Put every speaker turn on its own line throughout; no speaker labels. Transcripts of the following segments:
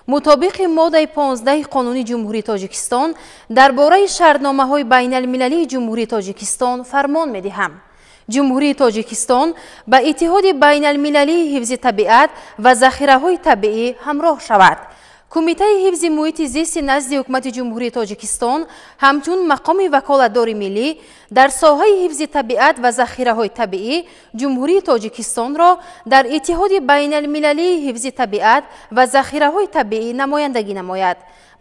Мутобиқи моддаи 15 Қонуни Ҷумҳурии Тоҷикистон дар бораи шартномаҳои байналмилалии Ҷумҳурии Тоҷикистон фармон медиҳам. Ҷумҳурии Тоҷикистон ба Иттиҳоди байналмилалии ҳифзи табиат ва захираҳои табиӣ ҳамроҳ шавад. Кумитаи ҳифзи муҳити зисти назди Ҳукумати Ҷумҳурии Тоҷикистон ҳамчун мақоми ваколатдори миллӣ дар соҳаи ҳифзи табиат ва захираҳои табиӣ Ҷумҳурии Тоҷикистонро дар Иттиҳоди байналмилалии ҳифзи табиат ва захираҳои табиӣ намояндагӣ намояд.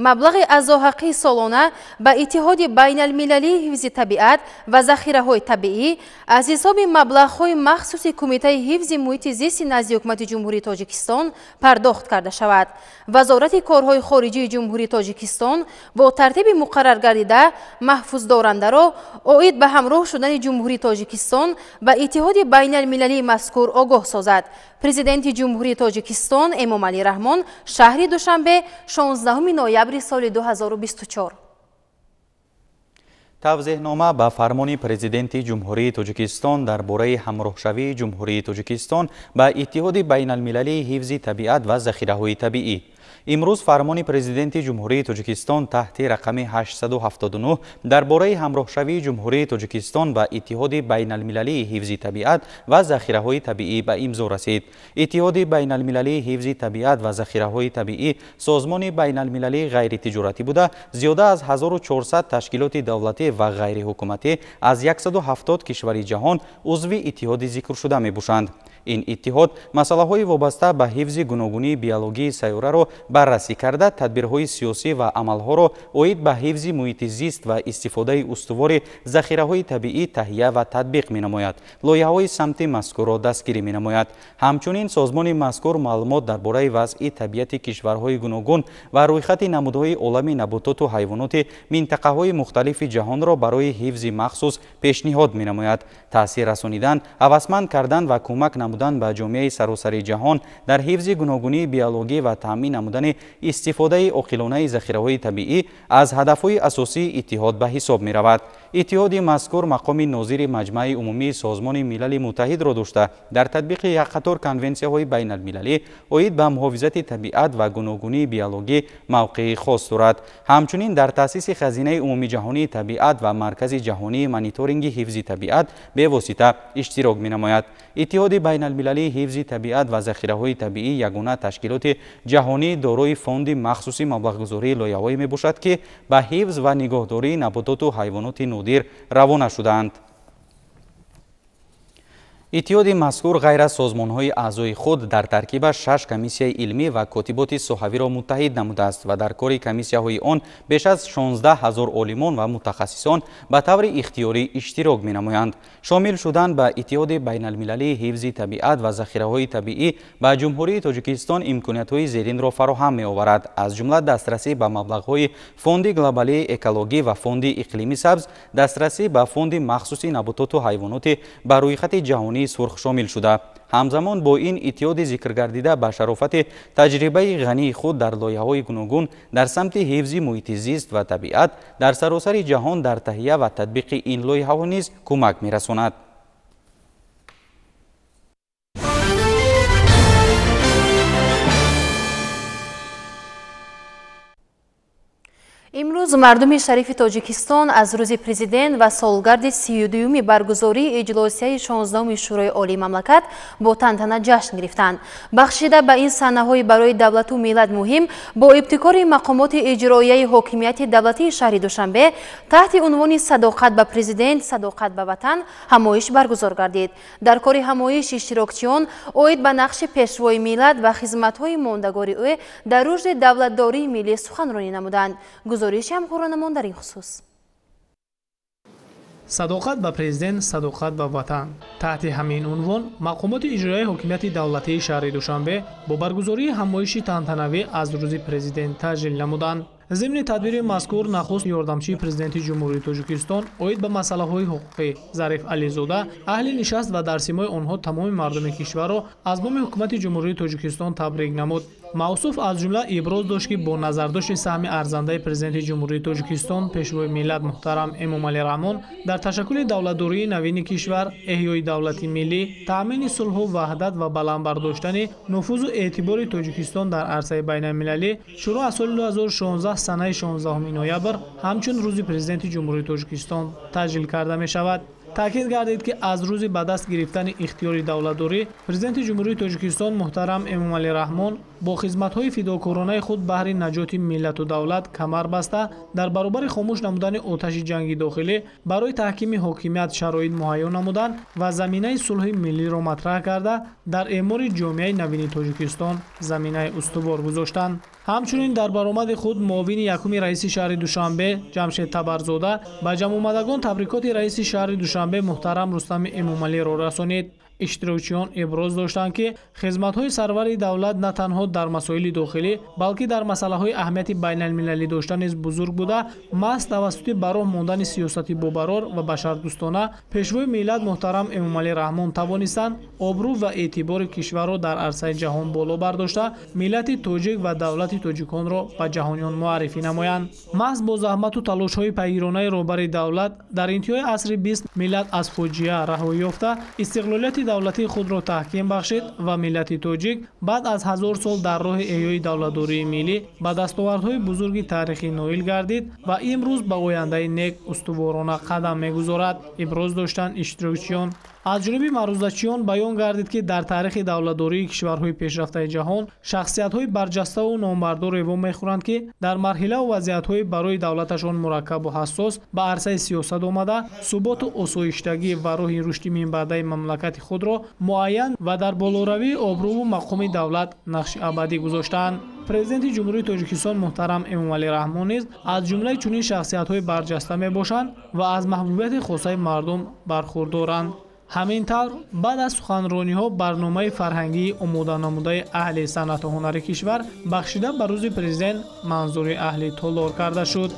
Маблағи аъзоҳаққии солона ба Иттиҳоди байналмилалии ҳифзи табиат ва захираҳои табиӣ аз ҳисоби маблағҳои махсуси Кумитаи ҳифзи муҳити зисти назди Ҳукумати Ҷумҳурии Тоҷикистон пардохт карда шавад. Вазорати корҳои хориҷии Ҷумҳурии Тоҷикистон бо тартиби муқаррар гардида маҳфуздорандаро оид ба ҳамроҳ шудани Ҷумҳурии Тоҷикистон ба Иттиҳоди байналмилалии мазкур огоҳ созад. Президенти Ҷумҳурии Тоҷикистон Эмомалӣ Раҳмон, шаҳри Душанбе, 16 ноябри соли 2024.
Тавзеҳнома ба фармони Президенти Ҷумҳурии Тоҷикистон дар бораи ҳамроҳшавии Ҷумҳурии Тоҷикистон ба Иттиҳоди байналмилалии ҳифзи табиат ва захираҳои табиӣ. Имрӯз фармони Президенти Ҷумҳурии Тоҷикистон таҳти рақами 879 дар бораи ҳамроҳшавии Ҷумҳурии Тоҷикистон ба Иттиҳоди байналмилалии ҳифзи табиат ва захираҳои табиӣ ба имзо расид. Иттиҳоди байналмилалии ҳифзи табиат ва захираҳои табиӣ созмони байналмилалии ғайритиҷоратӣ буда, зиёда аз 1400 ташкилоти давлатӣ ва ғайриҳукуматӣ аз 170 кишвари ҷаҳон узви иттиҳоди зикршуда мебошанд. Ин иттиҳод масъалаҳои вобаста ба ҳифзи гуногунии биологии сайёраро баррасӣ карда, тадбирҳои сиёсӣ ва амалҳоро оид ба ҳифзи муҳити зист ва истифодаи устувори захираҳои табиӣ таҳия ва татбиқ менамояд. Лоиҳаҳои самти мазкурро дастгирӣ менамояд. Ҳамчунин созмони мазкур маълумот дар бораи вазъи табиати кишварҳои гуногун ва рӯйхати намудҳои олами набототу ҳайвоноти минтақаҳои мухталифи ҷаҳонро барои ҳифзи махсус пешниҳод менамояд. Таъсир расонидан, ҳавасманд кардан ва кӯмак намудан ба ҷомеаи саросари ҷаҳон дар ҳифзи гуногунии биологӣ ва таъмин намудани истифодаи оқилонаи захираҳои табиӣ аз ҳадафҳои асосии иттиҳод ба ҳисоб меравад. Иттиҳоди мазкур мақоми нозири Маҷмаи умумии Созмони Милали Муттаҳидро дошта, дар татбиқи як қатор конвенсияҳои байналмилалӣ оид ба муҳофизати табиат ва гуногунии биологӣ мавқеи хос дорад. Ҳамчунин дар таъсиси Хазинаи умумиҷаҳонии табиат ва Маркази ҷаҳонии мониторинги ҳифзи табиат бевосита иштирок менамояд. Иттиҳоди байналмилалии ҳифзи табиат ва захираҳои табиӣ ягона ташкилоти ҷаҳонӣ дорои фонди махсуси маблағгузории лоиҳаҳое мебошад, ки ба ҳифз ва нигоҳдории набототу ҳайвоноти нодир равона шудаанд. Иттиҳоди мазкур ғайр аз созмонҳои аъзои худ дар таркибаш 6 комиссияи илмӣ ва котиботи соҳавиро муттаҳид намудааст ва дар кори комиссияҳои он беш аз 16 ҳазор олимон ва мутахассисон ба таври ихтиёрӣ иштирок менамоянд. Шомил шудан ба Иттиҳоди байналмилалии ҳифзи табиат ва захираҳои табиӣ ба Ҷумҳурии Тоҷикистон имкониятҳои зеринро фароҳам меоварад, аз ҷумла дастрасӣ ба маблағҳои Фонди глобалии экологӣ ва Фонди иқлими сабз, дастрасӣ ба Фонди махсуси набототу ҳайвоноти ба рӯйхати ҷаҳонии сурх шомил шуда. Ҳамзамон бо ин иттиҳоди зикргардида ба шарофати таҷрибаи ғании худ дар лоиҳаҳои гуногун дар самти ҳифзи муҳити зист ва табиат дар саросари ҷаҳон дар таҳия ва татбиқи ин лоиҳаҳо низ кӯмак мерасонад.
Имрӯз мардуми шарифи Тоҷикистон аз рӯзи президент ва солгарди 32-юми баргузории иҷлосияи 16-уми Шӯрои Олии мамлакат бо тантана ҷашн гирифтанд. Бахшида ба ин саҳнаҳои барои давлату миллат муҳим бо ибтикори мақомоти иҷроияи ҳокимияти давлатии шаҳри Душанбе таҳти унвони «Садоқат ба президент, садоқат ба ватан» ҳамоиш баргузор гардид. Дар кори ҳамоиш иштирокчиён оид ба нақши пешвои миллат ва хизматҳои мондагори ӯ дар рушди давлатдории миллӣ суханронӣ намуданд. Гузориши ҳамкоронамон дар ин хусус.
Садоқат ба президент, садоқат ба ватан. Таҳти ҳамин унвон мақомоти иҷроияи ҳокимияти давлатии шаҳри Душанбе бо баргузории ҳамоиши тантанавӣ аз рӯзи президент таҷлил намуданд. Зимни тадбири мазкур нахуст ёрдамчии президенти Ҷумҳурии Тоҷикистон оид ба масъалаҳои ҳуқуқӣ Зариф Ализода аҳли нишаст ва дар симои онҳо тамоми мардуми кишварро аз номи ҳукумати Ҷумҳурии Тоҷикистон табрик намуд. Мавсуф аз ҷумла иброз дошт, ки бо назардошти саҳми арзандаи Президенти Ҷумҳурии Тоҷикистон, Пешвои миллат муҳтарам Эмомалӣ Раҳмон дар ташаккули давлатдории навини кишвар, эҳёи давлати миллӣ, таъмини сулҳу ваҳдат ва баланд бардоштани нуфузу эътибори Тоҷикистон дар арсаи байналмилалӣ, шурӯъ аз соли 2016 санаи 16 ноябр ҳамчун Рӯзи Президенти Ҷумҳурии Тоҷикистон таҷлил карда мешавад. Таъкид гардид, ки аз рӯзи ба даст гирифтани ихтиёри давлатдорӣ Президенти Ҷумҳурии Тоҷикистон муҳтарам Эмомалӣ Раҳмон бо хизматҳои фидокоронаи худ баҳри наҷоти миллату давлат камар баста, дар баробари хомӯш намудани оташи ҷанги дохилӣ барои таҳкими ҳокимият шароит муҳайё намудан ва заминаи сулҳи миллиро матраҳ карда, дар эъмори ҷомеаи навини Тоҷикистон заминаи устувор гузоштанд. Ҳамчунин дар баромади худ муовини якуми раиси шаҳри Душанбе Ҷамшед Табарзода ба ҷамъомадагон табрикоти раиси шаҳри Душанбе муҳтарам Рустами Эмомалиро расонид. Иштирокчиён иброз доштанд, ки хизматҳои сарвари давлат на танҳо дар масоили дохилӣ, балки дар масъалаҳои аҳамияти байналмилалӣ дошта низ бузург буда, маҳз тавассути ба роҳ мондани сиёсати бобарор ва башардӯстона Пешвои миллат муҳтарам Эмомалӣ Раҳмон тавонистанд обрӯ ва эътибори кишварро дар арсаи ҷаҳон боло бардошта, миллати тоҷик ва давлати тоҷиконро ба ҷаҳониён муаррифӣ намоянд. Маҳз бо заҳмату талошҳои пайгиронаи роҳбари давлат дар интиҳои асри 20 миллат аз фоҷиа раҳоӣ ёфта, истиқлолияти давлатии худро таҳким бахшид ва миллати тоҷик баъд аз 1000 сол дар роҳи эҳёи давлатдории миллӣ ба дастовардҳои бузурги таърихӣ ноил гардид ва имрӯз ба ояндаи нек устуворона қадам мегузорад, иброз доштанд иштирокчиён. Аз ҷониби маърузачиён баён гардид, ки дар таърихи давлатдории кишварҳои пешрафтаи ҷаҳон шахсиятҳои барҷаставу номбардор эво мехӯранд, ки дар марҳилаву вазъиятҳои барои давлаташон мураккабу ҳассос ба арсаи сиёсат омада, суботу осоиштагӣ ва роҳи рушди минбаъдаи мамлакати худро муайян ва дар болоравии обрӯву мақоми давлат нақши абадӣ гузоштаанд. Президенти Ҷумҳурии Тоҷикистон муҳтарам Эмомалӣ Раҳмон низ аз ҷумлаи чунин шахсиятҳои барҷаста мебошанд ва аз маҳбубияти хосаи мардум бархурдоранд. Ҳамин тавр, баъд аз суханрониҳо барномаи фарҳангии омоданамудаи аҳли санъату ҳунари кишвар бахшида ба Рӯзи Президент манзури аҳли толор карда шуд.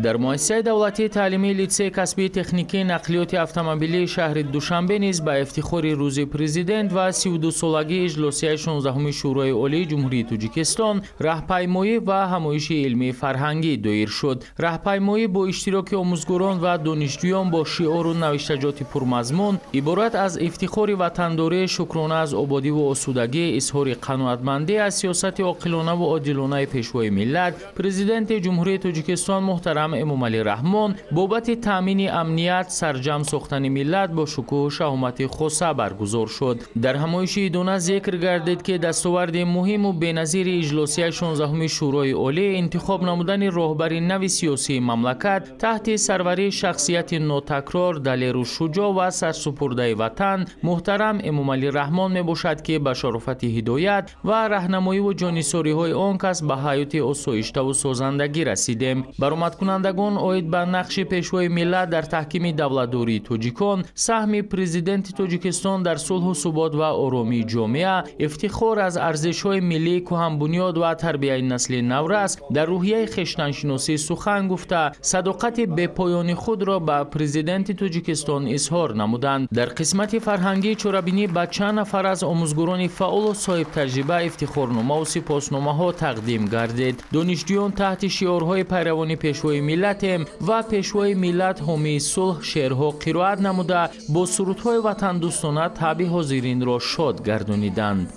Дар муассисаи давлатии таълимии литсеи касбии техникии нақлиёти автомобилии шаҳри Душанбе низ ба ифтихори Рӯзи Президент ва 32-солагии иҷлосияи 16-уми Шӯрои Олии Ҷумҳурии Тоҷикистон раҳпаймоӣ ва ҳамоиши илмии фарҳангӣ доир шуд. Раҳпаймоӣ бо иштироки омӯзгорон ва донишҷӯён бо шиору навиштаҷоти пурмазмун иборат аз ифтихори ватандорӣ, шукрона аз ободиву осудагӣ, изҳори қаноатмандӣ аз сиёсати оқилонаву одилонаи Пешвои миллат, Президенти Ҷумҳурии Тоҷикистон муҳтарам Эмомалӣ Раҳмон бобати таъмини амният, сарҷамъ сохтани миллат бо шукӯҳу шаҳомати хоса баргузор шуд. Дар ҳамоиши идона зикр гардид, ки дастоварди муҳиму беназири иҷлосияи 16-уми Шӯрои Олӣ интихоб намудани роҳбари нави сиёсии мамлакат таҳти сарварии шахсияти нотакрор, далеру шуҷоъ ва сарсупурдаи ватан муҳтарам Эмомалӣ Раҳмон мебошад, ки ба шарофати ҳидоят ва раҳнамоиву ҷонисориҳои он кас ба ҳаёти осоиштаву созандагӣ расидем. Баромадкунандагон оид ба нақши Пешвои миллат дар таҳкими давлатдории тоҷикон, саҳми Президенти Тоҷикистон дар сулҳу субот ва оромии ҷомеа, ифтихор аз арзишҳои миллии кӯҳанбунёд ва тарбияи насли наврас дар рӯҳияи хештаншиносӣ сухан гуфта, садоқати бепоёни худро ба Президенти Тоҷикистон изҳор намуданд. Дар қисмати фарҳангии чорабинӣ ба чанд нафар аз омӯзгорони фаъолу соҳибтаҷриба ифтихорномаву сипосномаҳо тақдим гардид. Донишҷӯён таҳти шиорҳои пайравони Пешвои миллатем ва Пешвои миллат ҳомии сулҳ шеърҳо қироат намуда, бо сурудҳои ватандӯстона табъи ҳозиринро шод гардониданд.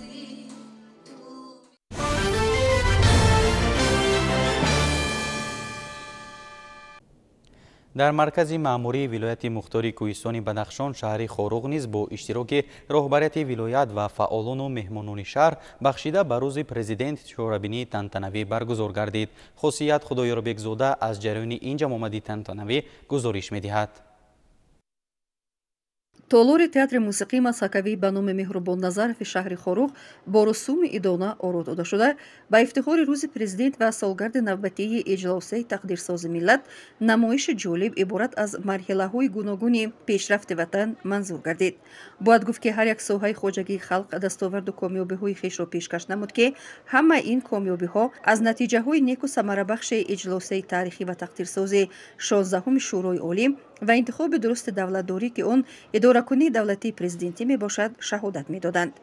Дар маркази маъмурии вилояти мухтори кӯҳистони Бадахшон шаҳри Хоруғ низ бо иштироки роҳбарияти вилоят ва фаъолону меҳмонони шаҳр бахшида ба Рӯзи Президент чорабинии тантанавӣ баргузор гардид. Хосият Худоёрбекзода аз ҷараёни ин ҷамъомади тантанавӣ гузориш медиҳад.
Толори театри мусиқии масхакавӣ ба номи Меҳрубон Назарови шаҳри Хоруғ бо русуми идона оро дода шуда, ба ифтихори Рӯзи Президент ва солгарди навбатии иҷлосияи тақдирсози миллат намоиши ҷолиб иборат аз марҳилаҳои гуногуни пешрафти ватан манзур гардид. Бояд гуфт, ки ҳар як соҳаи хоҷагии халқ дастоварду комёбиҳои хешро пешкаш намуд, ки ҳамаи ин комёбиҳо аз натиҷаҳои неку самарабахши иҷлосияи таърихӣ ва тақдирсози 16-уми Шӯрои Олӣ Ва интихоби дурусти давлатдорӣ, ки он идоракунии давлатии президентӣ мебошад, шаҳодат медоданд.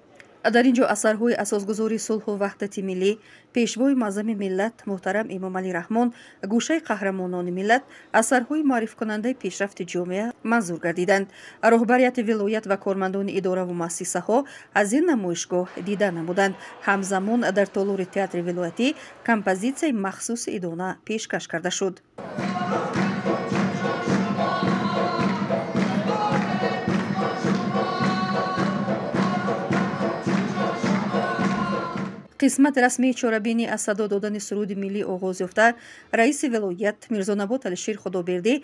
Дар ин ҷо асарҳои асосгузори сулҳу ваҳдати миллӣ, пешвои муаззами миллат муҳтарам Эмомалӣ Раҳмон, гӯшаи қаҳрамонони миллат, асарҳои маърифкунандаи пешрафти ҷомеа манзур гардиданд. Роҳбарияти вилоят ва кормандони идораву муассисаҳо аз ин намоишгоҳ дида намуданд. Ҳамзамон дар толори театри вилоятӣ композитсияи махсуси идона пешкаш карда шуд. Қисмати расмии чорабинӣ аз садо додани суруди миллӣ оғоз ёфта, раиси вилоят Мирзонабот Алишер Худобердӣ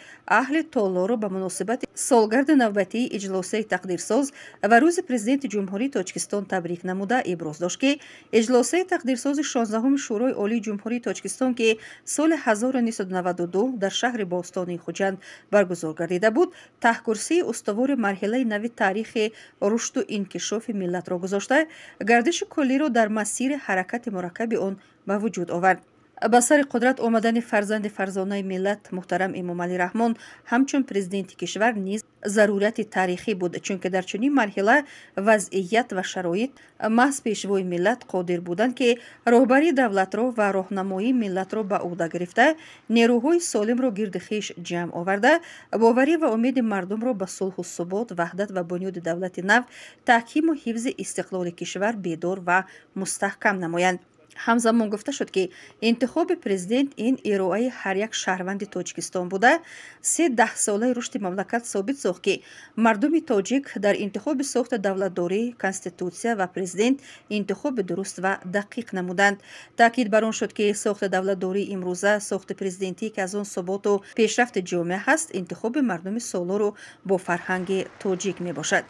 аҳли толорро ба муносибати солгарди навбатии иҷлосияи тақдирсоз ва рӯзи Президенти Ҷумҳурии Тоҷикистон табрик намуда, иброз дошт, ки иҷлосияи тақдирсози 16-уми Шӯрои Олии Ҷумҳурии Тоҷикистон, ки соли 1992 дар шаҳри бостонии Хуҷанд баргузор гардида буд, таҳкурсии устувори марҳилаи нави таърихи рушду инкишофи миллатро гузошта, гардиши куллиро дар масири ҳаракати мураккаби он ба вуҷуд овард. Ба сари қудрат омадани фарзанди фарзонаи миллат муҳтарам Эмомалӣ Раҳмон ҳамчун президенти кишвар низ зарурияти таърихӣ буд, чунки дар чунин марҳила вазъият ва шароит маҳз пешвои миллат қодир буданд, ки роҳбарии давлатро ва роҳнамоии миллатро ба ӯҳда гирифта, нерӯҳои солимро гирди хеш ҷамъ оварда, боварӣ ва умеди мардумро ба сулҳу субот, ваҳдат ва бунёди давлати нав, таҳкиму ҳифзи истиқлоли кишвар бедор ва мустаҳкам намоянд. Ҳамзамон гуфта шуд, ки интихоби президент ин ироаи ҳар як шаҳрванди Тоҷикистон буда, се даҳсолаи рушди мамлакат собит сохт, ки мардуми тоҷик дар интихоби сохта давлатдорӣ, конститутсия ва президент интихоби дуруст ва дақиқ намуданд. Таъкид бар он шуд, ки сохта давлатдории имрӯза, сохти президентӣ, ки аз он суботу пешрафти ҷомеа ҳаст, интихоби мардуми солору бо фарҳанги тоҷик мебошад.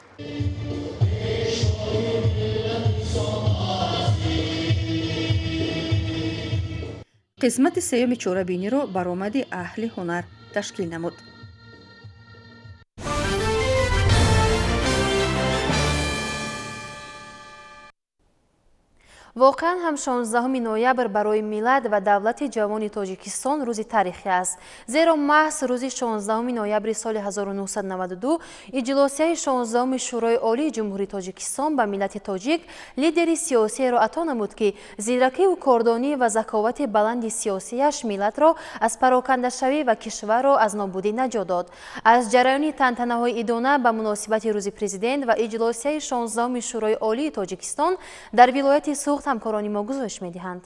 Қисмати сеюми чорабиниро баромади аҳли ҳунар ташкил намуд.
Воқеан ҳам 16 ноябр барои миллат ва давлати ҷавони Тоҷикистон рӯзи таърихӣ аст. Зеро маҳз рӯзи 16 ноябри соли 1992 иҷлосияи 16 Шӯрои Олии Ҷумҳурии Тоҷикистон ба миллати тоҷик лидери сиёсиеро ато намуд, ки зиракиву кордонӣ ва заковати баланди сиёсияш миллатро аз парокандашавӣ ва кишварро аз нобудӣ наҷот дод. Аз ҷараёни тантанаҳои идона ба муносибати рӯзи президент ва иҷлосияи 16 Шӯрои Олии Тоҷикистон дар вилояти Суғд ҳамкорони мо гузориш медиҳанд.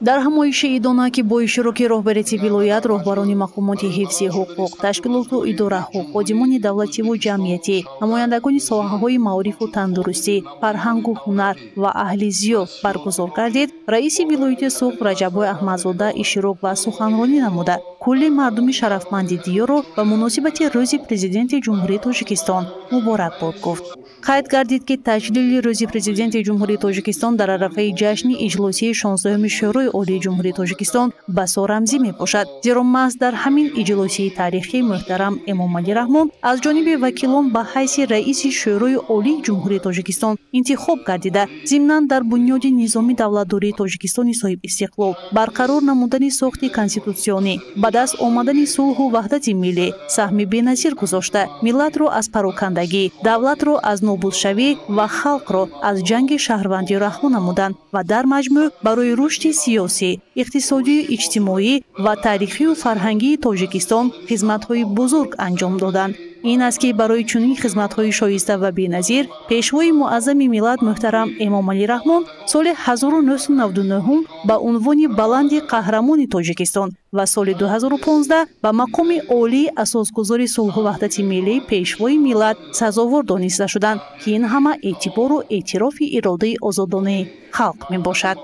Дар ҳамоиши идона, ки бо иштироки роҳбарияти вилоят, роҳбарони мақомоти ҳифзи ҳуқуқ, ташкилоту идораҳо, ходимони давлативу ҷамъиятӣ, намояндагони соҳаҳои маорифу тандурустӣ, фарҳангу ҳунар ва аҳли зиё баргузор гардид, раиси вилояти Суғд Раҷаббой Аҳмадзода иштирок ва суханронӣ намуда, кулли мардуми шарафманди диёрро ба муносибати рӯзи Президенти Ҷумҳурии Тоҷикистон муборакбод гуфт. Қайд гардид, ки таҷлили рӯзи Президенти Ҷумҳурии Тоҷикистон дар арафаи ҷашни иҷлосияи 16-уми Шӯрои Олии Ҷумҳурии Тоҷикистон басо рамзӣ мебошад, зеро маҳз дар ҳамин иҷлосияи таърихӣ муҳтарам Эмомалӣ Раҳмон аз ҷониби вакилон ба ҳайси раиси Шӯрои Олии Ҷумҳурии Тоҷикистон интихоб гардида, зимнан дар бунёди низоми давлатдории Тоҷикистони соҳибистиқлол, барқарор намудани сохти конститутсионӣ, ба даст омадани сулҳу ваҳдати миллӣ саҳми беназир гузошта, миллатро аз парокандагӣ, давлатро аз нобудшавӣ ва халқро аз ҷанги шаҳрвандӣ раҳо намуданд ва дар маҷмӯъ барои рушди сиёсӣ, иқтисодию иҷтимоӣ ва таърихию фарҳангии Тоҷикистон хизматҳои бузург анҷом доданд. Ин аст, ки барои чунин хизматҳои шоиста ва беназир пешвои муаззами миллат муҳтарам Эмомалӣ Раҳмон соли 1999 ба унвони баланди қаҳрамони Тоҷикистон ва соли 2015 ба мақоми олии асосгузори сулҳу ваҳдати миллӣ пешвои миллат сазовор дониста шуданд, ки ин ҳама эътибору эътирофи иродаи озодонаи халқ мебошад.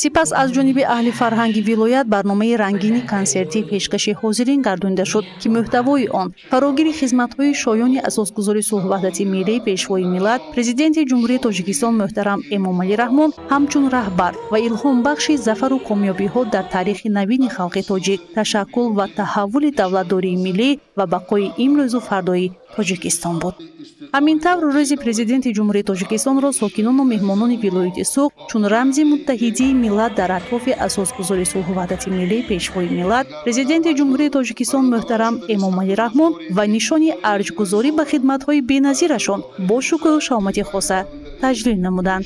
Сипас аз ҷониби аҳли фарҳанги вилоят барномаи рангини консертӣ пешкаши ҳозирин гардонида шуд, ки мӯҳтавои он фарогири хизматҳои шоёни асосгузори сулҳу ваҳдати миллӣ пешвои миллат Президенти Ҷумҳурии Тоҷикистон муҳтарам Эмомалӣ Раҳмон ҳамчун раҳбар ва илҳомбахши зафару комёбиҳо дар таърихи навини халқи тоҷик, ташаккул ва таҳаввули давлатдории миллӣ ва бақои имрӯзу фардои Тоҷикистон буд. Ҳамин тавр рӯзи Президенти Ҷумҳурии Тоҷикистонро сокинону меҳмонони вилояти Суғд чун рамзи муттаҳидии миллат дар атрофи асосгузори сулҳу ваҳдати миллӣ, Пешвои миллат, Президенти Ҷумҳурии Тоҷикистон муҳтарам Эмомалӣ Раҳмон ва нишони арҷгузорӣ ба хидматҳои беназирашон бо шукӯҳу шаҳомати хоса таҷлил намуданд.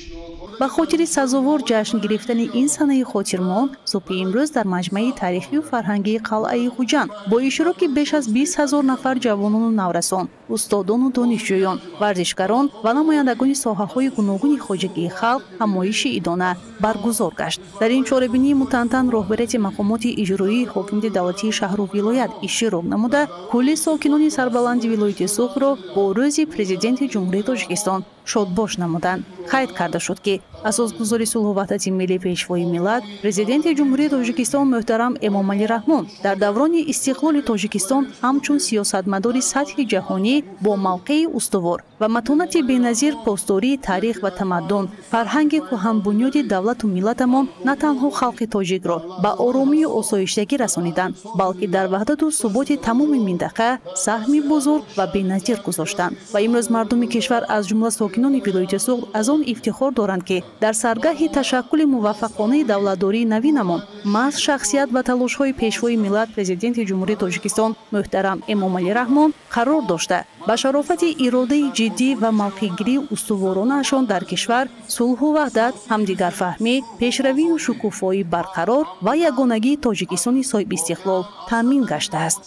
Ба хотири сазовор ҷашн гирифтани ин санаи хотирмон, субҳи имрӯз дар маҷмаи таърихию фарҳангии қалъаи Хуҷанд бо иштироки беш аз 20 000 нафар ҷавонону наврасон, устодону донишҷӯён, варзишгарон ва намояндагони соҳаҳои гуногуни хоҷагии халқ ҳамоиши идона баргузор гашт. Дар ин чорабинии мутантан роҳбарияти мақомоти иҷроии ҳокимияти давлатии шаҳру вилоят иштирок намуда, кулли сокинони сарбаланди вилояти Суғдро бо Рӯзи Президенти Ҷумҳурии Тоҷикистон шодбош намуданд. Қайд карда шуд, ки асосгузори сулҳу ваҳдати миллӣ, Пешвои миллат, Президенти Ҷумҳурии Тоҷикистон муҳтарам Эмомалӣ Раҳмон дар даврони истиқлоли Тоҷикистон ҳамчун сиёсатмадори сатҳи ҷаҳонӣ бо мавқеи устувор ва матонати беназир, посдории таърих ва тамаддун, фарҳанги кӯҳанбунёди давлату миллатамон на танҳо халқи тоҷикро ба оромию осоиштагӣ расониданд, балки дар ваҳдату суботи тамоми минтақа саҳми бузург ва беназир гузоштанд. Ва имрӯз мардуми кишвар, аз ҷумла сокинони вилояти Суғд, аз он ифтихор доранд, ки дар саргаҳи ташаккули муваффақонаи давлатдории навинамон маҳз шахсият ва талошҳои Пешвои миллат, Президенти Ҷумҳурии Тоҷикистон муҳтарам Эмомалӣ Раҳмон қарор дошта, ба шарофати иродаи ҷиддӣ ва мавқеъгирии устуворонаашон дар кишвар сулҳу ваҳдат, ҳамдигарфаҳмӣ, пешравию шукуфоӣ барқарор ва ягонагии Тоҷикистони соҳибистиқлол таъмин гаштааст.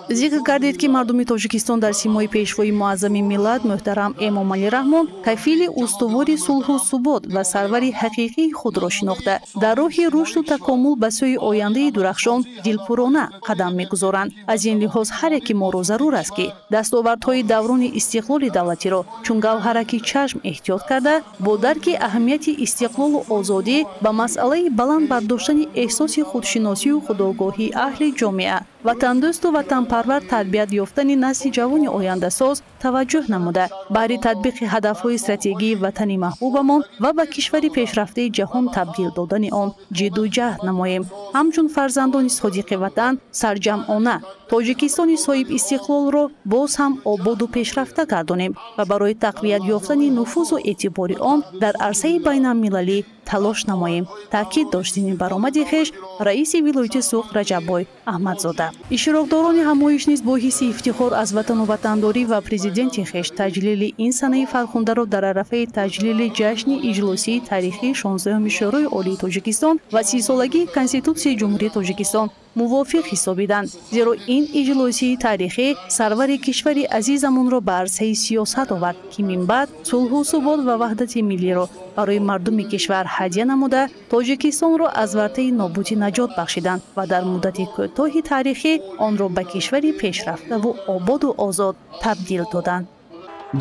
Зикр гардид, ки мардуми Тоҷикистон дар симои Пешвои муаззами миллат муҳтарам Эмомалӣ Раҳмон кафили устувори сулҳу субот ва сарвари ҳақиқии худро шинохта, дар роҳи рушду такомул ба сӯи ояндаи дурахшон дилпурона қадам мегузоранд. Аз ин лиҳоз ҳар яки моро зарур аст, ки дастовардҳои даврони истиқлоли давлатиро чун гавҳараки чашм эҳтиёт карда, бо дарки аҳамияти истиқлолу озодӣ ба масъалаи баланд бардоштани эҳсоси худшиносию худогоҳии аҳли ҷомеа, ватандӯсту ватанпарвар тарбият ёфтани насли ҷавони ояндасоз таваҷҷӯҳ намуда, баҳри татбиқи ҳадафҳои стратегии ватани маҳбубамон ва ба кишвари пешрафтаи ҷаҳон табдил додани он ҷидду ҷаҳд намоем. Ҳамчун фарзандони содиқи ватан сарҷамъона Тоҷикистони соҳибистиқлолро боз ҳам ободу пешрафта гардонем ва барои тақвият ёфтани нуфузу эътибори он дар арсаи байналмилалӣ талош намоем, таъкид дошт зимни баромади хеш раиси вилояти Суғд Раҷаббой Аҳмадзода. Иштирокдорони ҳамоиш низ бо ҳисси ифтихор аз ватану ватандорӣ ва президенти хеш таҷлили ин санаи фархундаро дар арафаи таҷлили ҷашни иҷлосияи таърихии 16-уми Шӯрои Олии Тоҷикистон ва 30-солагии Конститутсияи Ҷумҳурии Тоҷикистон мувофиқ ҳисобиданд, зеро ин иҷлосияи таърихӣ сарвари кишвари азизамонро ба арсаи сиёсат овард, ки минбаъд сулҳу субот ва ваҳдати миллиро барои мардуми кишвар ҳадя намуда, Тоҷикистонро аз вартаи нобудӣ наҷот бахшиданд ва дар муддати кӯтоҳи таърихӣ онро ба кишвари пешрафтаву ободу озод табдил доданд.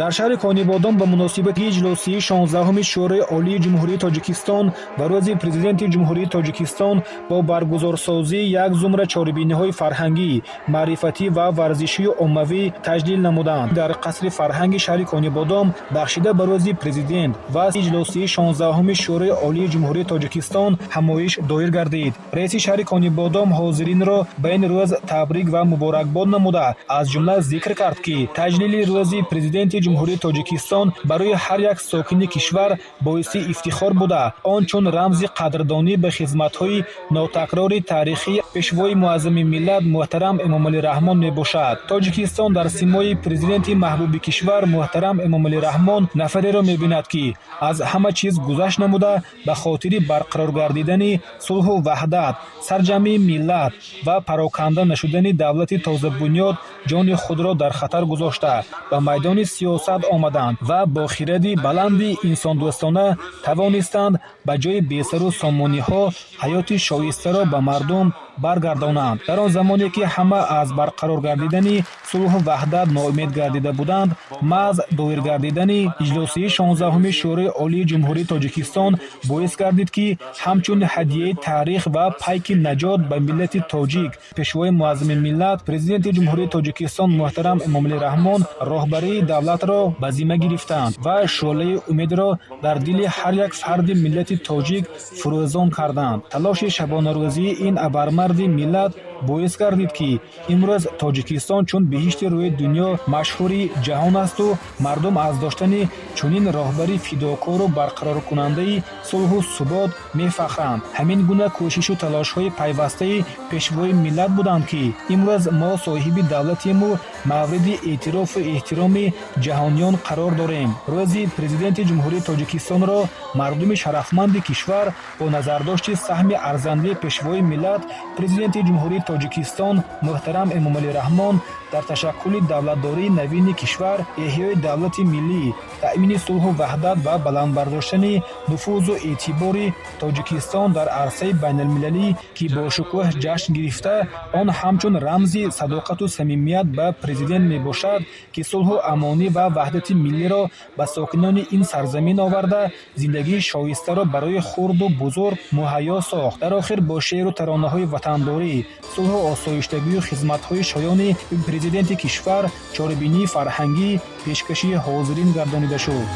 Дар шаҳри Конибодом ба муносибати иҷлосияи 16-уми Шӯрои Олии Ҷумҳурии Тоҷикистон ва Рӯзи Президенти Ҷумҳурии Тоҷикистон бо баргузорсозии як зумра чорабиниҳои фарҳангӣ, маърифатӣ ва варзишию оммавӣ таҷлил намуданд. Дар қасри фарҳанги шаҳри Конибодом бахшида ба Рӯзи Президент ва иҷлосияи 16-уми Шӯрои Олии Ҷумҳурии Тоҷикистон ҳамоиш доир гардид. Раиси шаҳри Конибодом ҳозиринро ба ин рӯз табрик ва муборакбод намуда, аз ҷумла зикр кард, ки таҷлили Рӯзи Президенти Ҷумҳурии Тоҷикистон барои ҳар як сокини кишвар боиси ифтихор буда, он чун рамзи қадрдонӣ ба хизматҳои нотакрори таърихии Пешвои муаззами миллат муҳтарам Эмомалӣ Раҳмон мебошад. Тоҷикистон дар симои президенти маҳбуби кишвар муҳтарам Эмомалӣ Раҳмон нафареро мебинад, ки аз ҳама чиз гузашт намуда, ба хотири барқарор гардидани сулҳу ваҳдат, сарҷамъи миллат ва пароканда нашудани давлати тозабунёд ҷони худро дар хатар гузошта, ба майдони сиёсат омаданд ва бо хиради баланди инсондӯстона тавонистанд ба ҷои бесару сомониҳо ҳаёти шоистаро ба мардум баргардонанд. Дар он замоне ки ҳама аз барқарор гардидани сулҳу ваҳдат ноумед гардида буданд, маҳз доир гардидани иҷлосияи 16-уми Шӯрои Олии Ҷумҳурии Тоҷикистон боис гардид, ки ҳамчун ҳадияи таърих ва пайки наҷот ба миллати тоҷик Пешвои муаззами миллат, Президенти Ҷумҳурии Тоҷикистон муҳтарам Эмомалӣ Раҳмон роҳбарии давлатро ба зимма гирифтанд ва шӯълаи умедро дар дили ҳар як фарди миллати тоҷик фурӯзон карданд. Талоши шабонарӯзии ин абармарди миллат боис гардид, ки имрӯз Тоҷикистон чун биҳишти рӯи дунё машҳури ҷаҳон асту мардум аз доштани чунин роҳбари фидокору барқароркунандаи сулҳу субот мефахранд. Ҳамин гуна кӯшишу талошҳои пайвастаи пешвои миллат буданд, ки имрӯз мо соҳиби давлатему мавриди эътирофу эҳтироми ҷаҳониён қарор дорем. Рӯзи Президенти Ҷумҳурии Тоҷикистонро мардуми шарафманди кишвар бо назардошти саҳми арзандаи пешвои миллат, Президенти Ҷумҳурии Тоҷикистон муҳтарам Эмомалӣ Раҳмон дар ташаккули давлатдории навини кишвар, эҳёи давлати миллӣ, таъмини сулҳу ваҳдат ва баланд бардоштани нуфузу эътибори Тоҷикистон дар арсаи байналмилалӣ, ки бо шукӯҳ ҷашн гирифта, он ҳамчун рамзи садоқату самимият ба президент мебошад, ки сулҳу амонӣ ва ваҳдати миллиро ба сокинони ин сарзамин оварда, зиндагии шоистаро барои хурду бузург муҳайё сохт. Дар охир бо шеъру таронаҳои ватандорӣ, сулҳу осоиштагию хизматҳои шоёни президенти кишвар чорабинии фарҳангӣ пешкаши ҳозирин гардонида шуд.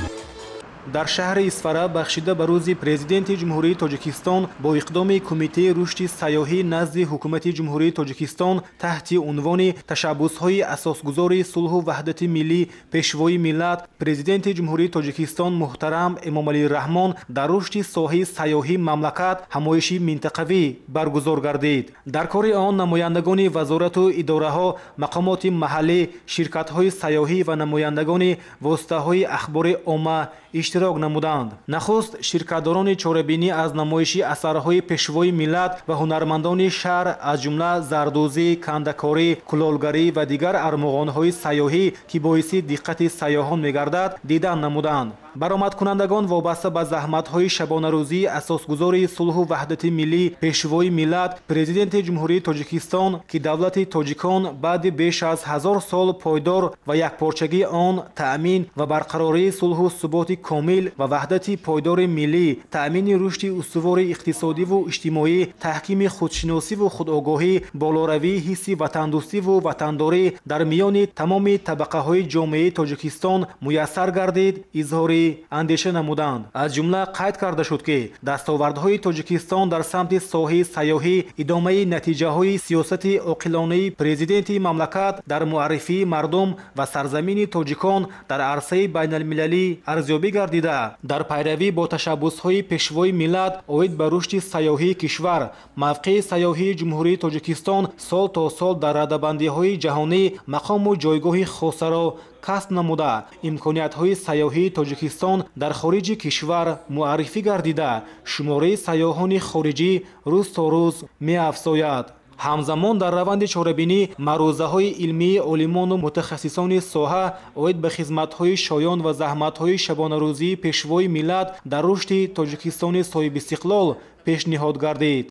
Дар шаҳри Исфара бахшида ба рӯзи Президенти Ҷумҳурии Тоҷикистон бо иқдоми Кумитаи рушди сайёҳӣ назди Ҳукумати Ҷумҳурии Тоҷикистон таҳти унвони ташаббусҳои асосгузори сулҳу ваҳдати миллӣ, пешвои миллат, Президенти Ҷумҳурии Тоҷикистон муҳтарам Эмомалӣ Раҳмон дар рушди соҳаи сайёҳии мамлакат ҳамоиши минтақавӣ баргузор гардид. Дар кори он намояндагони вазорату идораҳо, мақомоти маҳаллӣ, ширкатҳои сайёҳӣ ва намояндагони воситаҳои ахбори омма иштирок намуданд. Нахуст ширкатдорони чорабинӣ аз намоиши асарҳои пешвои миллат ва ҳунармандони шаҳр, аз ҷумла зардӯзӣ, кандакорӣ, кулолгарӣ ва дигар армуғонҳои сайёҳӣ, ки боиси диққати сайёҳон мегардад, дидан намуданд. Баромадкунандагон вобаста ба заҳматҳои шабонарӯзии асосгузори сулҳу ваҳдати миллӣ, пешвои миллат, Президенти Ҷумҳурии Тоҷикистон, ки давлати тоҷикон баъди беш аз 1000 сол пойдор ва якпорчагии он, таъмин ва барқарории сулҳу суботи комил ва ваҳдати пойдори миллӣ, таъмини рушди устувори иқтисодиву иҷтимоӣ, таҳкими худшиносиву худогоҳӣ, болоравии ҳисси ватандӯстиву ватандорӣ дар миёни тамоми табақаҳои ҷомеаи Тоҷикистон муяссар гардид, изҳори андеша намуданд. Аз ҷумла қайд карда шуд, ки дастовардҳои Тоҷикистон дар самти соҳаи сайёҳӣ идомаи натиҷаҳои сиёсати оқилонаи президенти мамлакат дар муаррифии мардум ва сарзамини тоҷикон дар арсаи байналмилалӣ арзёбӣ гардида, дар пайравӣ бо ташаббусҳои пешвои миллат оид ба рушди сайёҳии кишвар, мавқеи сайёҳии Ҷумҳурии Тоҷикистон сол то сол дар радабандиҳои ҷаҳонӣ мақому ҷойгоҳи хосаро касб намуда, имкониятҳои сайёҳии Тоҷикистон дар хориҷи кишвар муаррифӣ гардида, шумораи сайёҳони хориҷӣ рӯз то рӯз меафзояд. Ҳамзамон дар раванди чорабинӣ маърузаҳои илмии олимону мутахассисони соҳа оид ба хизматҳои шоён ва заҳматҳои шабонарӯзии пешвои миллат дар рушди Тоҷикистони соҳибистиқлол пешниҳод гардид.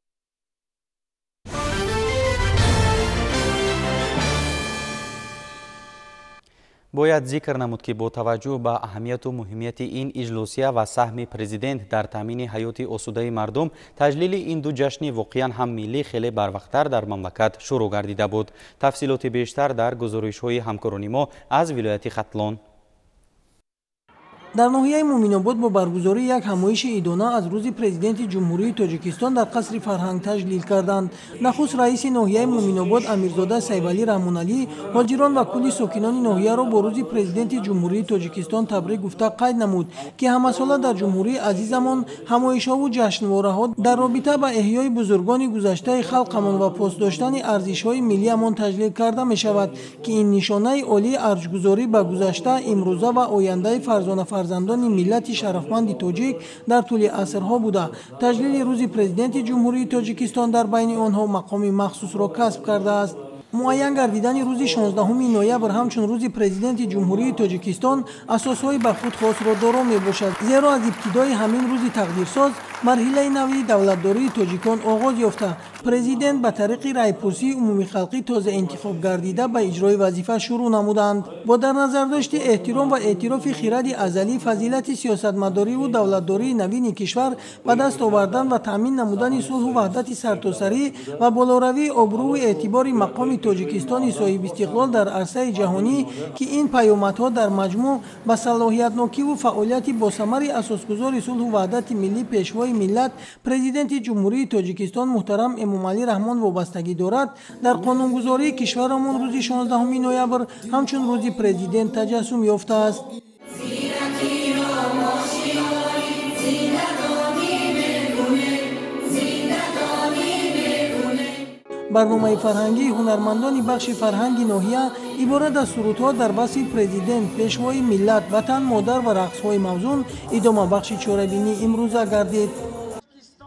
Бояд зикр намуд, ки бо таваҷҷӯҳ ба аҳамияту муҳимияти ин иҷлосия ва саҳми президент дар таъмини ҳаёти осудаи мардум, таҷлили ин ду ҷашни воқеан ҳам миллӣ хеле барвақттар дар мамлакат шурӯъ гардида буд. Тафсилоти бештар дар гузоришҳои ҳамкорони мо аз вилояти Хатлон.
Дар ноҳияи Муъминобод бо баргузории як ҳамоиши идона аз рӯзи Президенти Ҷумҳурии Тоҷикистон дар қасри фарҳанг таҷлил карданд. Нахуст раиси ноҳияи Муъминобод Амирзода Сайвалӣ Раҳмоналӣ ҳоҷирон ва кулли сокинони ноҳияро бо рӯзи Президенти Ҷумҳурии Тоҷикистон табрик гуфта қайд намуд, ки ҳамасола дар ҷумҳурии азизамон ҳамоишҳову ҷашнвораҳо дар робита ба эҳёи бузургони гузаштаи халқамон ва посдоштани арзишҳои миллиамон таҷлил карда мешавад, ки ин нишонаи олии арҷгузорӣ ба гузашта, имрӯза ва ояндаи фарзона фарзандони миллати шарафманди тоҷик дар тӯли асрҳо буда. Таҷлили рӯзи Президенти Ҷумҳурии Тоҷикистон дар байни онҳо мақоми махсусро касб кардааст. Муайян гардидани рӯзи 16 ноябр ҳамчун рӯзи Президенти Ҷумҳурии Тоҷикистон асосҳои ба худ хосро доро мебошад, зеро аз ибтидои ҳамин рӯзи тақдирсоз марҳилаи нави давлатдории тоҷикон оғоз ёфта, президент ба тариқи райпурсии умумихалқӣ тоза интихоб гардида ба иҷрои вазифа шурӯъ намуданд. Бо дар назардошти эҳтиром ва эътирофи хиради азалӣ, фазилати сиёсатмадориву давлатдории навини кишвар, ба даст овардан ва таъмин намудани сулҳу ваҳдати сартосарӣ ва болоравии обрӯву эътибори мақоми ҷумҳурии Тоҷикистони соҳибистиқлол дар арсаи ҷаҳонӣ, ки ин паёмадҳо дар маҷмӯъ ба салоҳиятнокиву фаъолияти босамари асосгузори сулҳу ваҳдати миллӣ, пешвои миллат, президенти ҷумҳурии Тоҷикистон муҳтарам Эмомалӣ Раҳмон вобастагӣ дорад, дар қонунгузории кишварамон рӯзи 16 ноябр ҳамчун рӯзи президент таҷассум ёфтааст. Барномаи фарҳангии ҳунармандони бахши фарҳанги ноҳия иборат аз сурудҳо дар васфи президент, пешвои миллат, ватан, модар ва рақсҳои мавзун идомабахши чорабинии имрӯза гардид.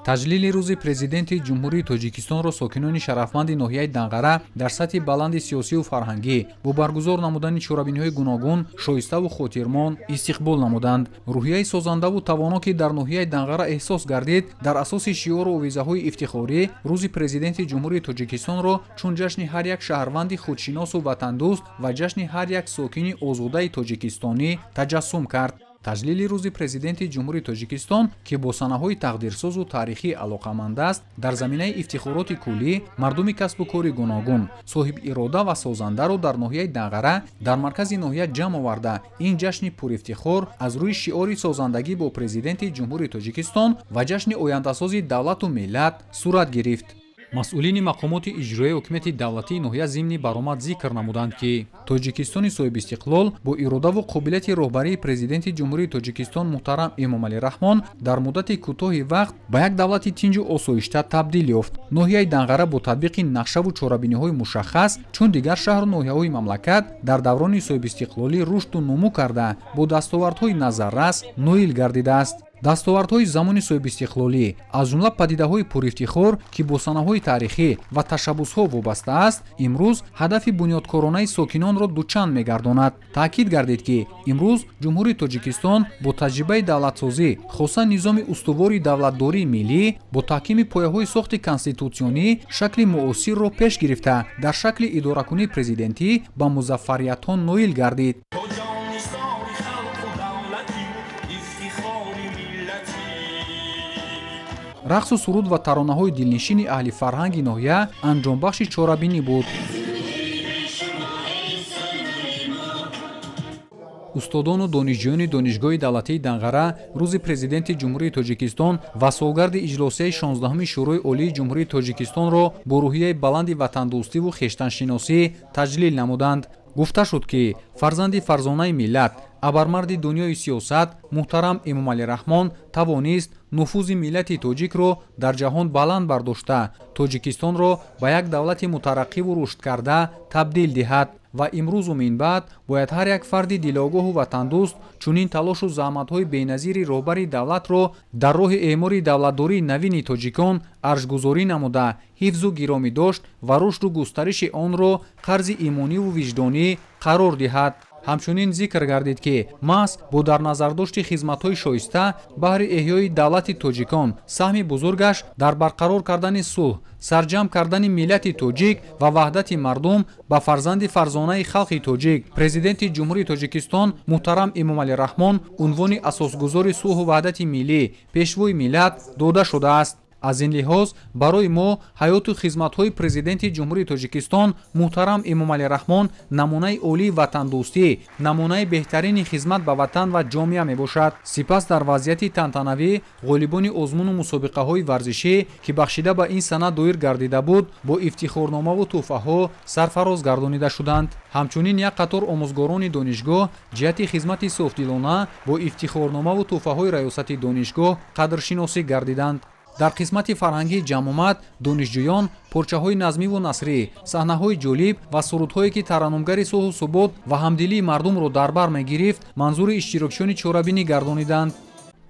Таҷлили рӯзи президенти Ҷумҳурии Тоҷикистонро сокинони шарафманди ноҳияи Данғара дар сатҳи баланди сиёсиву фарҳангӣ бо баргузор намудани чорабиниҳои гуногун шоиставу хотирмон истиқбол намуданд. Рӯҳияи созандаву тавоно, ки дар ноҳияи Данғара эҳсос гардид, дар асоси шиору овезаҳои ифтихорӣ рӯзи президенти Ҷумҳурии Тоҷикистонро чун ҷашни ҳар як шаҳрванди худшиносу ватандӯст ва ҷашни ҳар як сокини озодаи тоҷикистонӣ таҷассум кард. Таҷлили рӯзи президенти Ҷумҳурии Тоҷикистон, ки бо санаҳои тақдирсозу таърихӣ алоқаманд аст, дар заминаи ифтихороти куллӣ мардуми касбу кори гуногун, соҳибирода ва созандаро дар ноҳияи Данғара дар маркази ноҳия ҷамъ оварда, ин ҷашни пурифтихор аз рӯи шиори созандагӣ бо президенти Ҷумҳурии Тоҷикистон ва ҷашни ояндасози давлату миллат сурат гирифт. Масъулини мақомоти иҷроияи ҳукумати давлатии ноҳия зимни баромад зикр намуданд, ки Тоҷикистони соҳибистиқлол бо иродаву қобилияти роҳбарии президенти Ҷумҳурии Тоҷикистон муҳтарам Эмомалӣ Раҳмон дар муддати кӯтоҳи вақт ба як давлати тинҷу осоишта табдил ёфт. Ноҳияи Данғара бо татбиқи нақшаву чорабиниҳои мушаххас чун дигар шаҳру ноҳияҳои мамлакат дар даврони соҳибистиқлолӣ рушду нумӯ карда, бо дастовардҳои назаррас ноил гардидааст. Дастовардҳои замони соҳибистиқлолӣ, аз ҷумла падидаҳои пурифтихор, ки бо санаҳои таърихӣ ва ташаббусҳо вобаста аст, имрӯз ҳадафи бунёдкоронаи сокинонро дучанд мегардонад. Таъкид гардид, ки имрӯз Ҷумҳурии Тоҷикистон бо таҷрибаи давлатсозӣ, хоса низоми устувори давлатдории миллӣ, бо таҳкими пояҳои сохти конститутсионӣ шакли муосирро пеш гирифта, дар шакли идоракунии президентӣ ба музаффариятҳо ноил гардид. Рақсу суруд ва таронаҳои дилнишини аҳли фарҳанги ноҳия анҷомбахши чорабинӣ буд. Устодону донишҷӯёни Донишгоҳи давлатии Данғара рӯзи президенти Ҷумҳурии Тоҷикистон ва солгарди иҷлосияи 16-уми Шӯрои Олии Ҷумҳурии Тоҷикистонро бо рӯҳияи баланди ватандӯстиву хештаншиносӣ таҷлил намуданд. Гуфта шуд, ки фарзанди фарзонаи миллат, абармарди дунёи сиёсат муҳтарам Эмомалӣ Раҳмон тавонист нуфузи миллати тоҷикро дар ҷаҳон баланд бардошта, Тоҷикистонро ба як давлати мутараққиву рушдкарда табдил диҳад ва имрӯзу минбаъд бояд ҳар як фарди дилогоҳу ватандӯст чунин талошу заҳматҳои беназири роҳбари давлатро дар роҳи эъмори давлатдории навини тоҷикон арҷгузорӣ намуда, ҳифзу гиромӣ дошт ва рушду густариши онро қарзи имониву виҷдонӣ қарор диҳад. Ҳамчунин зикр гардид, ки маҳз бо дар назардошти хизматҳои шоиста баҳри эҳёи давлати тоҷикон саҳми бузургаш дар барқарор кардани сулҳ, сарҷамъ кардани миллати тоҷик ва ваҳдати мардум ба фарзанди фарзонаи халқи тоҷик, президенти Ҷумҳурии Тоҷикистон муҳтарам Эмомалӣ Раҳмон унвони асосгузори сулҳу ваҳдати миллӣ, пешвои миллат дода шудааст. Аз ин лиҳоз барои мо ҳаёту хизматҳои президенти Ҷумҳурии Тоҷикистон муҳтарам Эмомалӣ Раҳмон намунаи олии ватандӯстӣ, намунаи беҳтарини хизмат ба ватан ва ҷомеа мебошад. Сипас дар вазъияти тантанавӣ ғолибони озмуну мусобиқаҳои варзишӣ, ки бахшида ба ин сана доир гардида буд, бо ифтихорномаву тӯҳфаҳо сарфароз гардонида шуданд. Ҳамчунин як қатор омӯзгорони донишгоҳ ҷиҳати хизмати софдилона бо ифтихорномаву тӯҳфаҳои раёсати донишгоҳ қадршиносӣ гардиданд. Дар қисмати фарҳангии ҷамъомад донишҷӯён порчаҳои назмиву насрӣ, саҳнаҳои ҷолиб ва сурудҳое, ки тараннумгари сулҳу субот ва ҳамдилии мардумро дар бар мегирифт, манзури иштирокчиёни чорабинӣ гардониданд.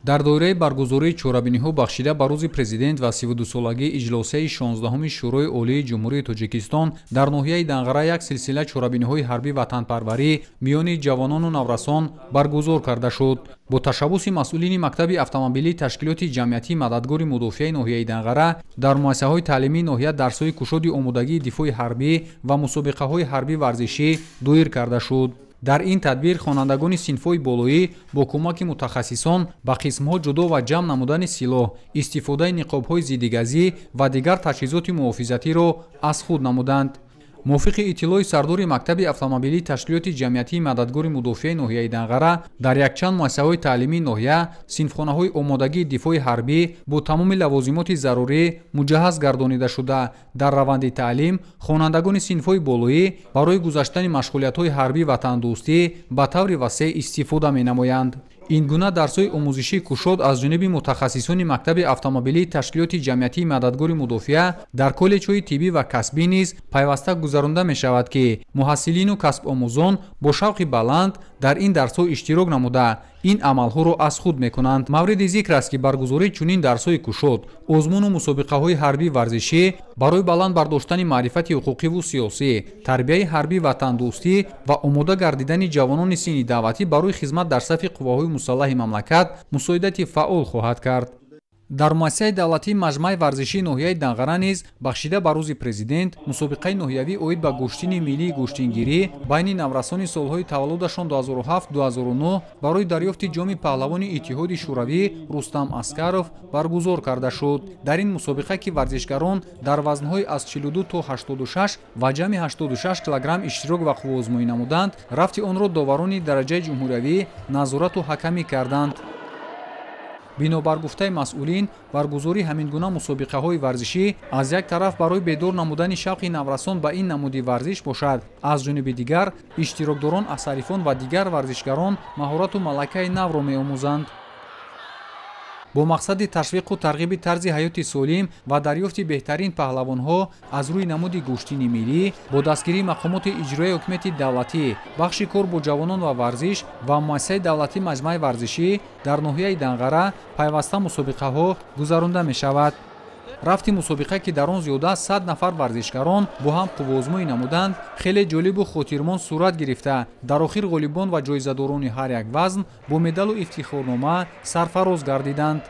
Дар доираи баргузории чорабиниҳо бахшида ба рӯзи президент ва 32-солагии иҷлосияи 16-уми Шӯрои Олии Ҷумҳурии Тоҷикистон дар ноҳияи Данғара як силсила чорабиниҳои ҳарбӣ ватанпарварӣ миёни ҷавонону наврасон баргузор карда шуд. Бо ташаббуси масъулини мактаби автомобилии ташкилоти ҷамъиятии мададгори мудофиаи ноҳияи Данғара дар муассисаҳои таълимии ноҳия дарсҳои кушоди омодагии дифои ҳарбӣ ва мусобиқаҳои ҳарбӣ варзишӣ доир карда шуд. Дар ин тадбир хонандагони синфҳои болоӣ бо кӯмаки мутахассисон ба қисмҳо ҷудо ва ҷамъ намудани силоҳ, истифодаи ниқобҳои зиддигазӣ ва дигар таҷҳизоти муҳофизатиро аз худ намуданд. Мувофиқи иттилои сардори мактаби автомобилии ташкилоти ҷамъиятии мададгори мудофиаи ноҳияи Данғара, дар якчанд муассисаҳои таълимии ноҳия синфхонаҳои омодагии дифои ҳарбӣ бо тамоми лавозимоти зарурӣ муҷаҳҳаз гардонида шуда, дар раванди таълим хонандагони синфҳои болоӣ барои гузаштани машғулиятҳои ҳарбӣ ватандӯстӣ ба таври васеъ истифода менамоянд. Ин гуна дарсҳои омӯзишии кушод аз ҷониби мутахассисони мактаби автомобилии ташкилоти ҷамъиятии мададгори мудофиа дар коллеҷҳои тиббӣ ва касбӣ низ пайваста гузаронда мешавад, ки муҳассилину касбомӯзон бо шавқи баланд дар ин дарсҳо иштирок намуда ин амалҳоро аз худ мекунанд. Мавриди зикр аст, ки баргузории чунин дарсҳои кушод, озмуну мусобиқаҳои ҳарбӣ варзишӣ барои баланд бардоштани маърифати ҳуқуқиву сиёсӣ, тарбияи ҳарбӣ ватандӯстӣ ва омода гардидани ҷавонони синни даъватӣ барои хизмат дар сафи қувваҳои мусаллаҳи мамлакат мусоидати фаъол хоҳад кард. Дар муассисаи давлатии маҷмааи варзишии ноҳияи Данғара низ бахшида ба рӯзи президент мусобиқаи ноҳиявӣ оид ба гӯштини миллии гӯштингирӣ байни наврасони солҳои таваллудашон 2007-2009 барои дарёфти ҷоми паҳлавони Иттиҳоди Шӯравӣ Рустам Аскаров баргузор карда шуд. Дар ин мусобиқа, ки варзишгарон дар вазнҳои аз 42 то 86 ва ҷамъи 86 килограмм иштирок ва қувваозмоӣ намуданд, рафти онро доварони дараҷаи ҷумҳуриявӣ назорату ҳакамӣ карданд. Бинобар гуфтаи масъулин, баргузории ҳамин гуна мусобиқаҳои варзишӣ аз як тараф барои бедор намудани шавқи наврасон ба ин намуди варзиш бошад, аз ҷониби дигар иштирокдорон аз ҳарифон ва дигар варзишгарон маҳорату малакаи навро меомӯзанд. Бо мақсади ташвиқу тарғиби тарзи ҳаёти солим ва дарёфти беҳтарин паҳлавонҳо аз рӯи намуди гӯштини миллӣ бо дастгирии мақомоти иҷроияи ҳукумати давлатӣ, бахши кор бо ҷавонон ва варзиш ва муассисаи давлатии маҷмааи варзишӣ дар ноҳияи Данғара пайваста мусобиқаҳо гузаронда мешавад. Рафти мусобиқа, ки дар он зиёда аз 100 нафар варзишгарон бо ҳам қувваозмоӣ намуданд, хеле ҷолибу хотирмон сурат гирифта, дар охир ғолибон ва ҷоизадорони ҳар як вазн бо медалу ифтихорнома сарфароз гардиданд.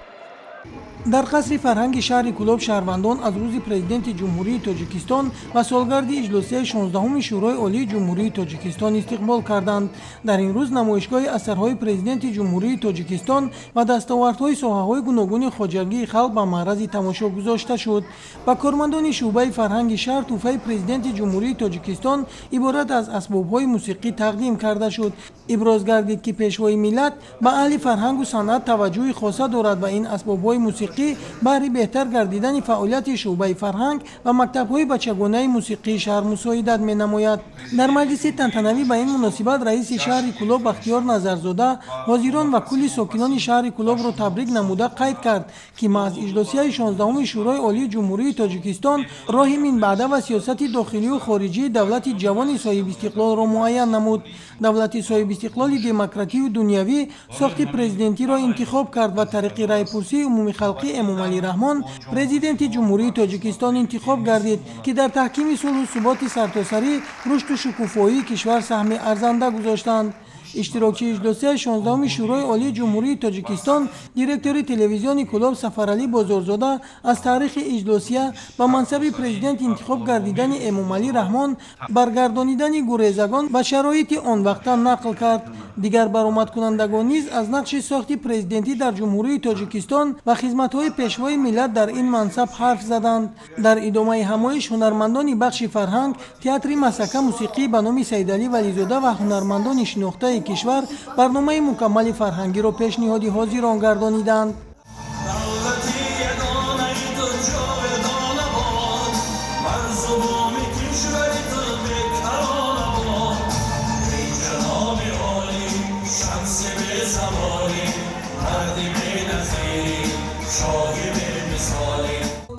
Дар қасри фарҳанги шаҳри Кӯлоб шаҳрвандон аз рӯзи президенти Ҷумҳурии Тоҷикистон ва солгарди иҷлосияи 16-уми Шӯрои Олии Ҷумҳурии Тоҷикистон истиқбол карданд. Дар ин рӯз намоишгоҳи асарҳои президенти Ҷумҳурии Тоҷикистон ва дастовардҳои соҳаҳои гуногуни хоҷагии халқ ба маърази тамошо гузошта шуд. Ба кормандони шӯъбаи фарҳанги шаҳр тӯҳфаи президенти Ҷумҳурии Тоҷикистон иборат аз асбобҳои мусиқӣ тақдим карда шуд. Иброз гардид, ки пешвои миллат ба аҳли фарҳангу санъат таваҷҷӯҳи хоса дорад ва ин асбобҳои мусиқӣ баҳри беҳтар гардидани фаъолияти шӯъбаи фарҳанг ва мактабҳои бачагонаи мусиқии шаҳр мусоидат менамояд. Дар маҷлиси тантанавӣ ба ин муносибат раиси шаҳри Кӯлоб Бахтиёр Назарзода ҳозирон ва кулли сокинони шаҳри Кӯлобро табрик намуда қайд кард, ки маҳз иҷлосияи 16-уми Шӯрои Олии Ҷумҳурии Тоҷикистон роҳи минбаъда ва сиёсати дохилию хориҷии давлати ҷавони соҳибистиқлолро муайян намуд. Давлати соҳибистиқлоли демократию дунявӣ сохти президентиро интихоб кард ва тариқи райпурсии умумихалқӣ Эмомалӣ Раҳмон президенти Ҷумҳурии Тоҷикистон интихоб гардид, ки дар таҳкими сулҳу суботи сартосарӣ, рушду шукуфоии кишвар саҳми арзанда гузоштанд. Иштирокчии иҷлосияи 16-уми Шӯрои Олии Ҷумҳурии Тоҷикистон, директори телевизиони Кӯлоб Сафаралӣ Бозорзода аз таърихи иҷлосия ба мансаби президент интихоб гардидани Эмомалӣ Раҳмон, баргардонидани гурезагон ба шароити он вақта нақл кард. Дигар баромадкунандагон низ аз нақши сохти президентӣ дар Ҷумҳурии Тоҷикистон ва хизматҳои пешвои миллат дар ин мансаб ҳарф заданд. Дар идомаи ҳамоиш ҳунармандони бахши фарҳанг, театри масака мусиқӣ ба номи Саидалӣ Вализода ва ҳунармандони шинохтаи кишвар барномаи мукаммали фарҳангиро пешниҳоди ҳозирон гардониданд.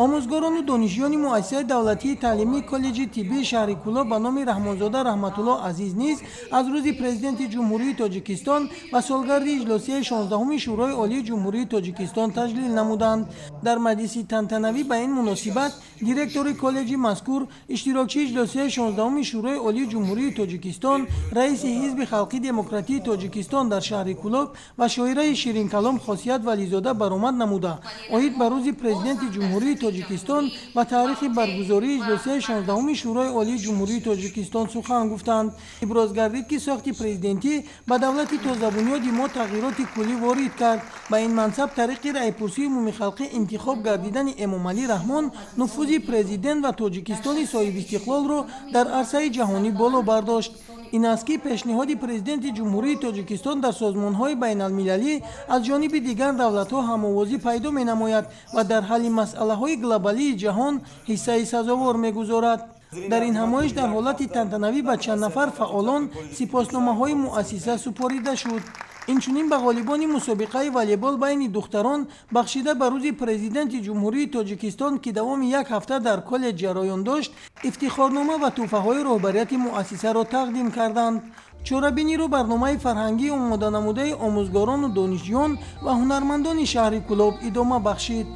Омӯзгорону донишҷӯёни муассисаи давлатии таълимии коллеҷи тиббии шаҳри Кӯлоб ба номи Раҳмонзода Раҳматулло Азиз низ аз рӯзи президенти Ҷумҳурии Тоҷикистон ва солгарди иҷлосияи 16-уми Шӯрои Олии Ҷумҳурии Тоҷикистон таҷлил намуданд. Дар маҷлиси тантанавӣ ба ин муносибат директори коллеҷи мазкур, иштирокчии иҷлосияи 16-уми Шӯрои Олии Ҷумҳурии Тоҷикистон, раиси Ҳизби халқи демократии Тоҷикистон дар шаҳри Кӯлоб ва шоираи ширинкалом Хосият Вализода баромад намуда оид ба рӯзи президенти Ҷумҳурии Тоҷикистон ва таърихи баргузории иҷлосияи 16-уми Шӯрои Олии Ҷумҳурии Тоҷикистон сухан гуфтанд. Иброз гардид, ки сохти президентӣ ба давлати тозабунёди мо тағйироти куллӣ ворид кард. Ба ин мансаб тариқи раъйпурсии умумихалқӣ интихоб гардидани Эмомалӣ Раҳмон нуфузи президент ва Тоҷикистони соҳибистиқлолро дар арсаи ҷаҳонӣ боло бардошт. Ин аст, ки пешниҳоди президенти Ҷумҳурии Тоҷикистон дар созмонҳои байналмилалӣ аз ҷониби дигар давлатҳо ҳамовозӣ пайдо менамояд ва дар ҳалли масъалаҳои глобалии ҷаҳон ҳиссаи сазовор мегузорад. Дар ин ҳамоиш дар ҳолати тантанавӣ ба чанд нафар фаъолон сипосномаҳои муассиса супорида шуд. Инчунин ба ғолибони мусобиқаи волейбол байни духтарон бахшида ба рӯзи президенти Ҷумҳурии Тоҷикистон, ки давоми як ҳафта дар коллеҷ ҷараён дошт, ифтихорнома ва тӯҳфаҳои роҳбарияти муассисаро тақдим карданд. Чорабиниро барномаи фарҳангии омоданамудаи омӯзгорону донишҷӯён ва ҳунармандони шаҳри Кӯлоб идома бахшид.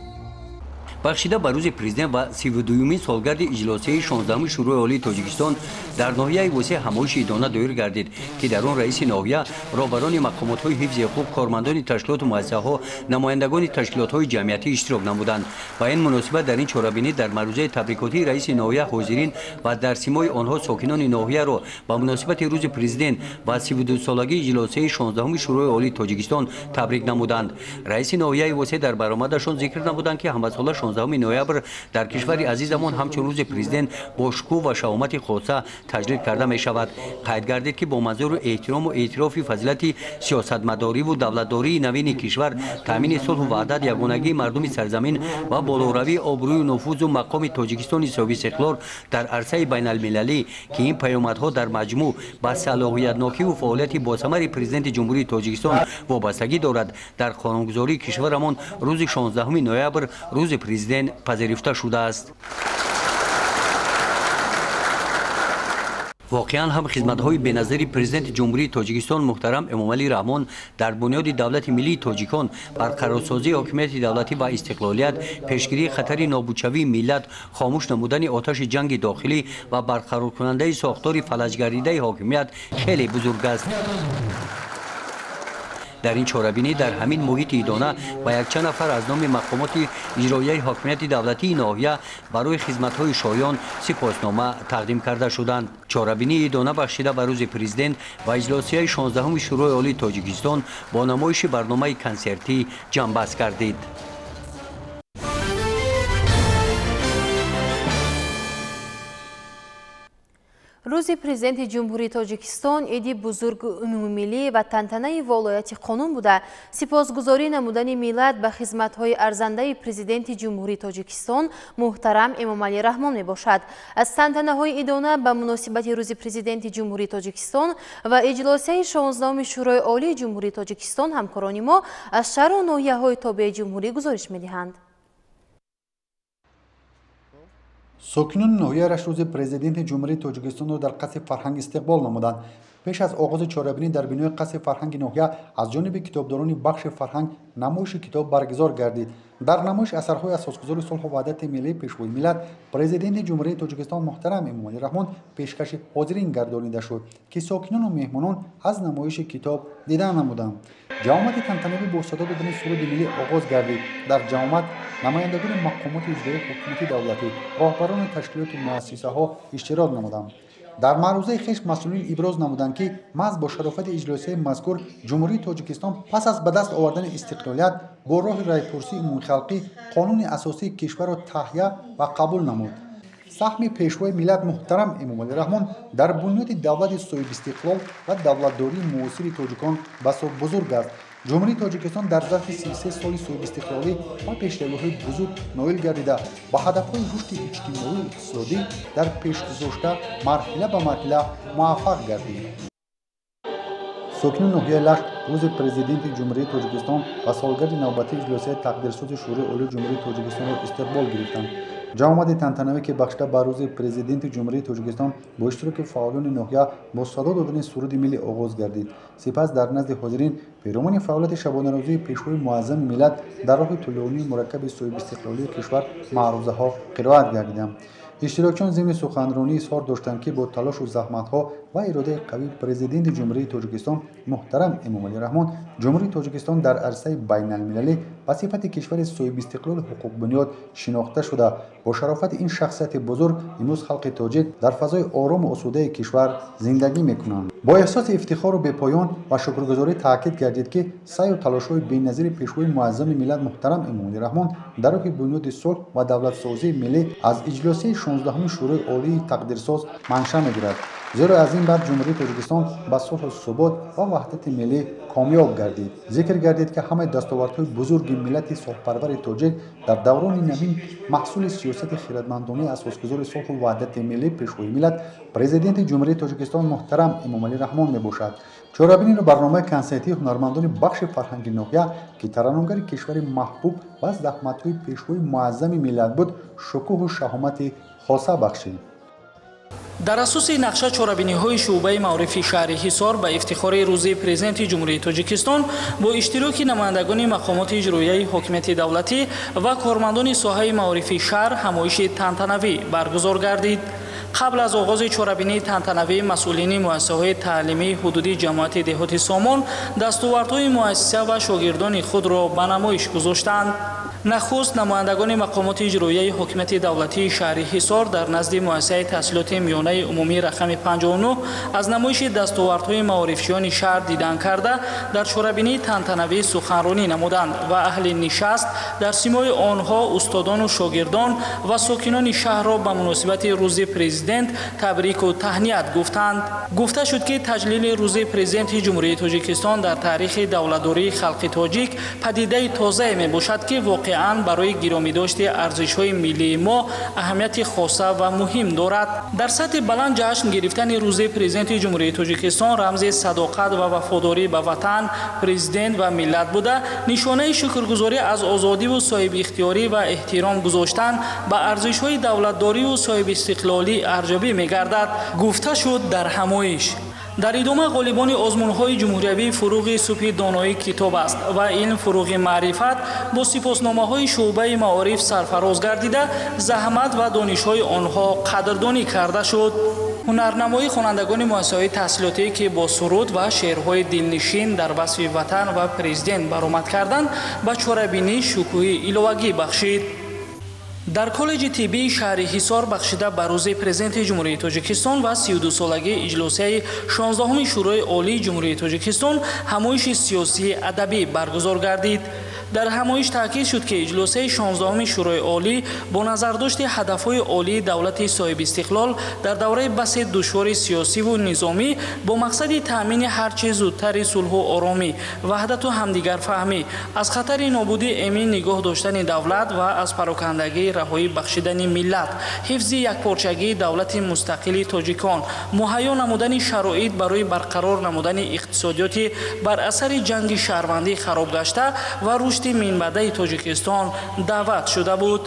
Бахшида ба рӯзи президент ва 32-юмин солгарди иҷлосияи 16-уми Шӯрои Олии Тоҷикистон дар ноҳияи Восеъ ҳамоиши идона доир гардид, ки дар он раиси ноҳия, роҳбарони мақомотҳои ҳифзи ҳуқуқ, кормандони ташкилоту муассисаҳо, намояндагони ташкилотҳои ҷамъиятӣ иштирок намуданд. Ба ин муносибат дар ин чорабинӣ дар маърузаи табрикотии раиси ноҳия ҳозирин ва дар симои онҳо сокинони ноҳияро ба муносибати рӯзи президент ва 32-солагии иҷлосияи 16-уми Шӯрои Олии Тоҷикистон табрик намуданд. Раиси ноҳияи Восеъ дар баромадашон зикр намуданд, ки ҳамасола 16 ноябр дар кишвари азизамон ҳамчун рӯзи президент бо шукӯҳ ва шаҳомати хоса таҷлил карда мешавад. Қайд гардид, ки бо манзури эҳтирому эътирофи фазилати сиёсатмадориву давлатдории навини кишвар, таъмини сулҳу ваҳдат, ягонагии мардуми сарзамин ва болоравии обрӯю нуфузу мақоми Тоҷикистони соҳибистиқлол дар арсаи байналмилалӣ, ки ин паёмадҳо дар маҷмӯъ ба салоҳиятнокиву фаъолияти босамари президенти Ҷумҳурии Тоҷикистон вобастагӣ дорад, дар қонунгузории кишварамон рӯзи 16 ноябр рӯзи президент пазируфта шудааст. Воқеан ҳам хизматҳои беназири президенти Ҷумҳурии Тоҷикистон муҳтарам Эмомалӣ Раҳмон дар бунёди давлати миллии тоҷикон, барқарорсозии ҳокимияти давлатӣ ва истиқлолият, пешгирии хатари нобудшавии миллат, хомӯш намудани оташи ҷанги дохилӣ ва барқароркунандаи сохтори фалаҷгардидаи ҳокимият хеле бузург аст. Дар ин чорабинӣ дар ҳамин муҳити идона ба якчанд нафар аз номи мақомоти иҷроияи ҳокимияти давлатии ноҳия барои хизматҳои шоён сипоснома тақдим карда шуданд. Чорабинии идона бахшида ба рӯзи президент ва иҷлосияи 16-уми Шӯрои Олии Тоҷикистон бо намоиши барномаи консертӣ ҷамъбаст гардид.
Рӯзи президенти Ҷумҳурии Тоҷикистон иди бузург умумимиллӣ ва тантанаи волояти қонун буда, сипосгузорӣ намудани миллат ба хизматҳои арзандаи президенти Ҷумҳурии Тоҷикистон муҳтарам Эмомалӣ Раҳмон мебошад. Аз тантанаҳои идона ба муносибати рӯзи президенти Ҷумҳурии Тоҷикистон ва иҷлосияи 16-уми Шӯрои Олии Ҷумҳурии Тоҷикистон ҳамкорони мо аз шаҳру ноҳияҳои тобеи ҷумҳурӣ гузориш медиҳанд.
Сокинони ноҳияи Рашт рӯзи президенти Ҷумҳурии Тоҷикистонро дар қасри фарҳанг истиқбол намуданд. Пеш аз оғози чорабинӣ дар бинои қасри фарҳанги ноҳия аз ҷониби китобдорони бахши фарҳанг намоиши китоб баргузор гардид. Дар намоиш асарҳои асосгузори сулҳу ваҳдати миллӣ, пешвои миллат, президенти Ҷумҳурии Тоҷикистон муҳтарам Эмомалӣ Раҳмон пешкаши ҳозирин гардонида шуд, ки сокинону меҳмонон аз намоиши китоб дидан намуданд. Ҷамъомади тантанавӣ бо садо додани суруди миллӣ оғоз гардид. Дар ҷамъомад намояндагони мақомоти иҷроияи ҳукумати давлатӣ, роҳбарони ташкилоту муассисаҳо иштирок намуданд. Дар маърузаи хеш масъулин иброз намуданд, ки маҳз бо шарофати иҷлосияи мазкур Ҷумҳурии Тоҷикистон пас аз ба даст овардани истиқлолият бо роҳи раъйпурсии умумихалқӣ қонуни асосии кишварро таҳия ва қабул намуд. Саҳми пешвои миллат муҳтарам Эмомалӣ Раҳмон дар бунёди давлати соҳибистиқлол ва давлатдории муосири тоҷикон басо бузург аст. Ҷумҳурии Тоҷикистон дар зарфи 33 соли соҳибистиқлолӣ ва пешравиҳои бузург ноил гардида, ба ҳадафҳои рушди иҷтимоию иқтисодӣ дар пешгузошта марҳила ба марҳила муваффақ гардид. Сокинони ноҳияи Лашт рӯзи президенти Ҷумҳурии Тоҷикистон ва солгарди навбатии иҷлосияи тақдирсози Шӯрои Олии Ҷумҳурии Тоҷикистонро истиқбол гирифтанд. Ҷамъомади тантанавӣ, ки бахшида ба рӯзи президенти Ҷумҳурии Тоҷикистон бо иштироки фаъолони ноҳия бо садо додани суруди миллӣ оғоз гардид. Сипас дар назди ҳозирин пиромуни фаъолияти шабонарӯзии пешвои муаззами миллат дар роҳи тӯлонии мураккаби соҳибистиқлолии кишвар маърузаҳо қироат гардиданд. Иштирокчиён зимни суханронӣ изҳор доштанд, ки бо талошу заҳматҳо ва иродаи қавии президенти Ҷумҳурии Тоҷикистон муҳтарам Эмомалӣ Раҳмон Ҷумҳурии Тоҷикистон дар арсаи байналмилалӣ ба сифати кишвари соҳибистиқлоли ҳуқуқбунёд шинохта шуда, бо шарофати ин шахсияти бузург имрӯз халқи тоҷик дар фазои орому осудаи кишвар зиндагӣ мекунанд. Бо эҳсоси ифтихору бепоён ва шукргузорӣ таъкид гардид, ки саъю талошҳои беназири пешвои муаззами миллат муҳтарам Эмомалӣ Раҳмон дар роҳи бунёди сулҳ ва давлатсозии миллӣ аз иҷлосияи 16-уми Шӯрои Олии тақдирсоз маншаъ мегирад. Зеро аз ин баъд Ҷумҳурии Тоҷикистон ба сулҳу субот ва ваҳдати миллӣ комёб гардид. Зикр гардид, ки ҳамаи дастовардҳои бузурги миллати сулҳпарвари тоҷик дар даврони навин маҳсули сиёсати хирадмандонаи асосгузори сулҳу ваҳдати миллӣ, пешвои миллат, Президенти Ҷумҳурии Тоҷикистон муҳтарам Эмомалӣ Раҳмон мебошад. Чорабинину барномаи консертии ҳунармандони бахши фарҳанги ноҳия, ки тараннумгари кишвари маҳбуб ва заҳматҳои пешвои муаззами миллат буд, шукӯҳу шаҳомати хоса бахшид.
Дар асоси нақша чорабиниҳои шӯъбаи маорифи шаҳри Ҳисор ба ифтихори рӯзи Президенти Ҷумҳурии Тоҷикистон бо иштироки намояндагони мақомоти иҷроияи ҳокимияти давлатӣ ва кормандони соҳаи маорифи шаҳр ҳамоиши тантанавӣ баргузор гардид. Қабл аз оғози чорабинии тантанавӣ масъулини муассисаҳои таълимии ҳудуди ҷамоати деҳоти Сомон дастовардҳои муассиса ва шогирдони худро ба намоиш гузоштанд. Нахуст намояндагони мақомоти иҷроияи ҳокимияти давлатии шаҳри Ҳисор дар назди муассисаи таҳсилоти миёнаи умумии рақами 59 аз намоиши дастовардҳои маорифчиёни шаҳр дидан карда, дар чорабинии тантанавӣ суханронӣ намуданд ва аҳли нишаст дар симои онҳо устодону шогирдон ва сокинони шаҳрро ба муносибати рӯзи президент табрику таҳният гуфтанд. Гуфта шуд, ки таҷлили рӯзи Президенти Ҷумҳурии Тоҷикистон дар таърихи давлатдории халқи тоҷик падидаи тозае мебошад, ки воқеан барои гиромидошти арзишҳои миллии мо аҳамияти хоса ва муҳим дорад. Дар сатҳи баланд ҷашн гирифтани рӯзи Президенти Ҷумҳурии Тоҷикистон рамзи садоқат ва вафодорӣ ба ватан, президент ва миллат буда, нишонаи шукргузорӣ аз озодиву соҳибихтиёрӣ ва эҳтиром гузоштан ба арзишҳои давлатдориву соҳибистиқлолӣ арзёбӣ мегардад, гуфта шуд дар ҳамоиш. Дар идома ғолибони озмунҳои ҷумҳуриявии фуруғи субҳи доноӣ китоб аст ва илм фуруғи маърифат бо сипосномаҳои шӯъбаи маориф сарфароз гардида, заҳмат ва донишҳои онҳо қадрдонӣ карда шуд. Ҳунарнамоии хонандагони муассисаҳои таҳсилотӣ, ки бо суруд ва шеърҳои дилнишин дар васфи ватан ва президент баромад карданд, ба чорабинӣ шукӯҳи иловагӣ бахшид. Дар коллеҷи тиббии шаҳри Ҳисор бахшида ба рӯзи Президенти Ҷумҳурии Тоҷикистон ва 32-солагии иҷлосияи 16-уми Шӯрои Олии Ҷумҳурии Тоҷикистон ҳамоиши сиёсии адабӣ баргузор гардид. Дар ҳамоиш таъкид шуд, ки иҷлосияи 16-уми Шӯрои Олӣ бо назардошти ҳадафҳои олии давлати соҳибистиқлол дар давраи басе душвори сиёсиву низомӣ бо мақсади таъмини ҳарчи зудтари сулҳу оромӣ, ваҳдату ҳамдигарфаҳмӣ, аз хатари нобудӣ эмин нигоҳ доштани давлат ва аз парокандагии раҳоӣ бахшидани миллат, ҳифзи якпорчагии давлати мустақили тоҷикон, муҳайё намудани шароит барои барқарор намудани иқтисодиёти бар асари ҷанги шаҳрвандӣ хароб гашта ва рушди минбаъдаи Тоҷикистон даъват шуда буд.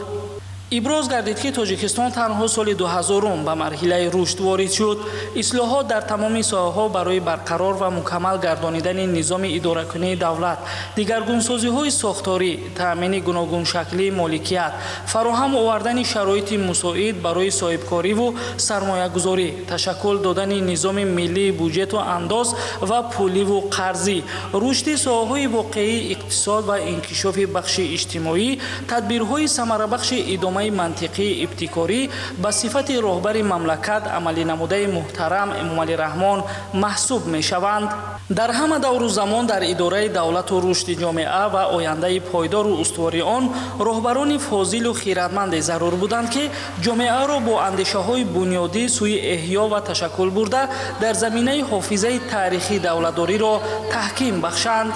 Иброз гардид, ки Тоҷикистон танҳо соли 2000 ба марҳилаи рушд ворид шуд. Ислоҳот дар тамоми соҳаҳо барои барқарор ва мукаммал гардонидани низоми идоракунии давлат, дигаргунсозиҳои сохторӣ, таъмини гуногуншаклии моликият, фароҳам овардани шароити мусоид барои соҳибкориву сармоягузорӣ, ташаккул додани низоми миллии буҷету андоз ва пуливу қарзӣ, рушди соҳаҳои воқеии иқтисод ва инкишофи бахши иҷтимоӣ, тадбирҳои самарабахши идома мантиқии ибтикорӣ ба сифати роҳбари мамлакат амалӣ намудаи муҳтарам Эмомалӣ Раҳмон маҳсуб мешаванд. Дар ҳама давру замон дар идораи давлату рушди ҷомеа ва ояндаи пойдору устувори он роҳбарони фозилу хиратманде зарур буданд, ки ҷомеаро бо андешаҳои бунёдӣ сӯи эҳё ва ташаккул бурда, дар заминаи ҳофизаи таърихии давлатдориро таҳким бахшанд.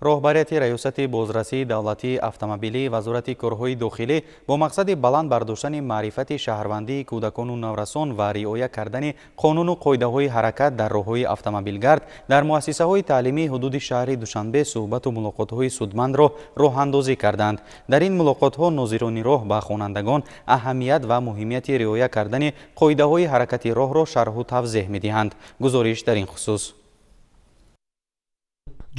Роҳбарияти Раёсати бозрасии давлатии автомобилии Вазорати корҳои дохилӣ бо мақсади баланд бардоштани маърифати шаҳрвандии кӯдакону наврасон ва риоя кардани қонуну қоидаҳои ҳаракат дар роҳҳои автомобилгард дар муассисаҳои таълимии ҳудуди шаҳри Душанбе суҳбату мулоқотҳои судмандро роҳандозӣ карданд. Дар ин мулоқотҳо нозирони роҳ ба хонандагон аҳамият ва муҳимияти риоя кардани қоидаҳои ҳаракати роҳро шарҳу тавзеҳ медиҳанд. Гузориш дар ин хусус.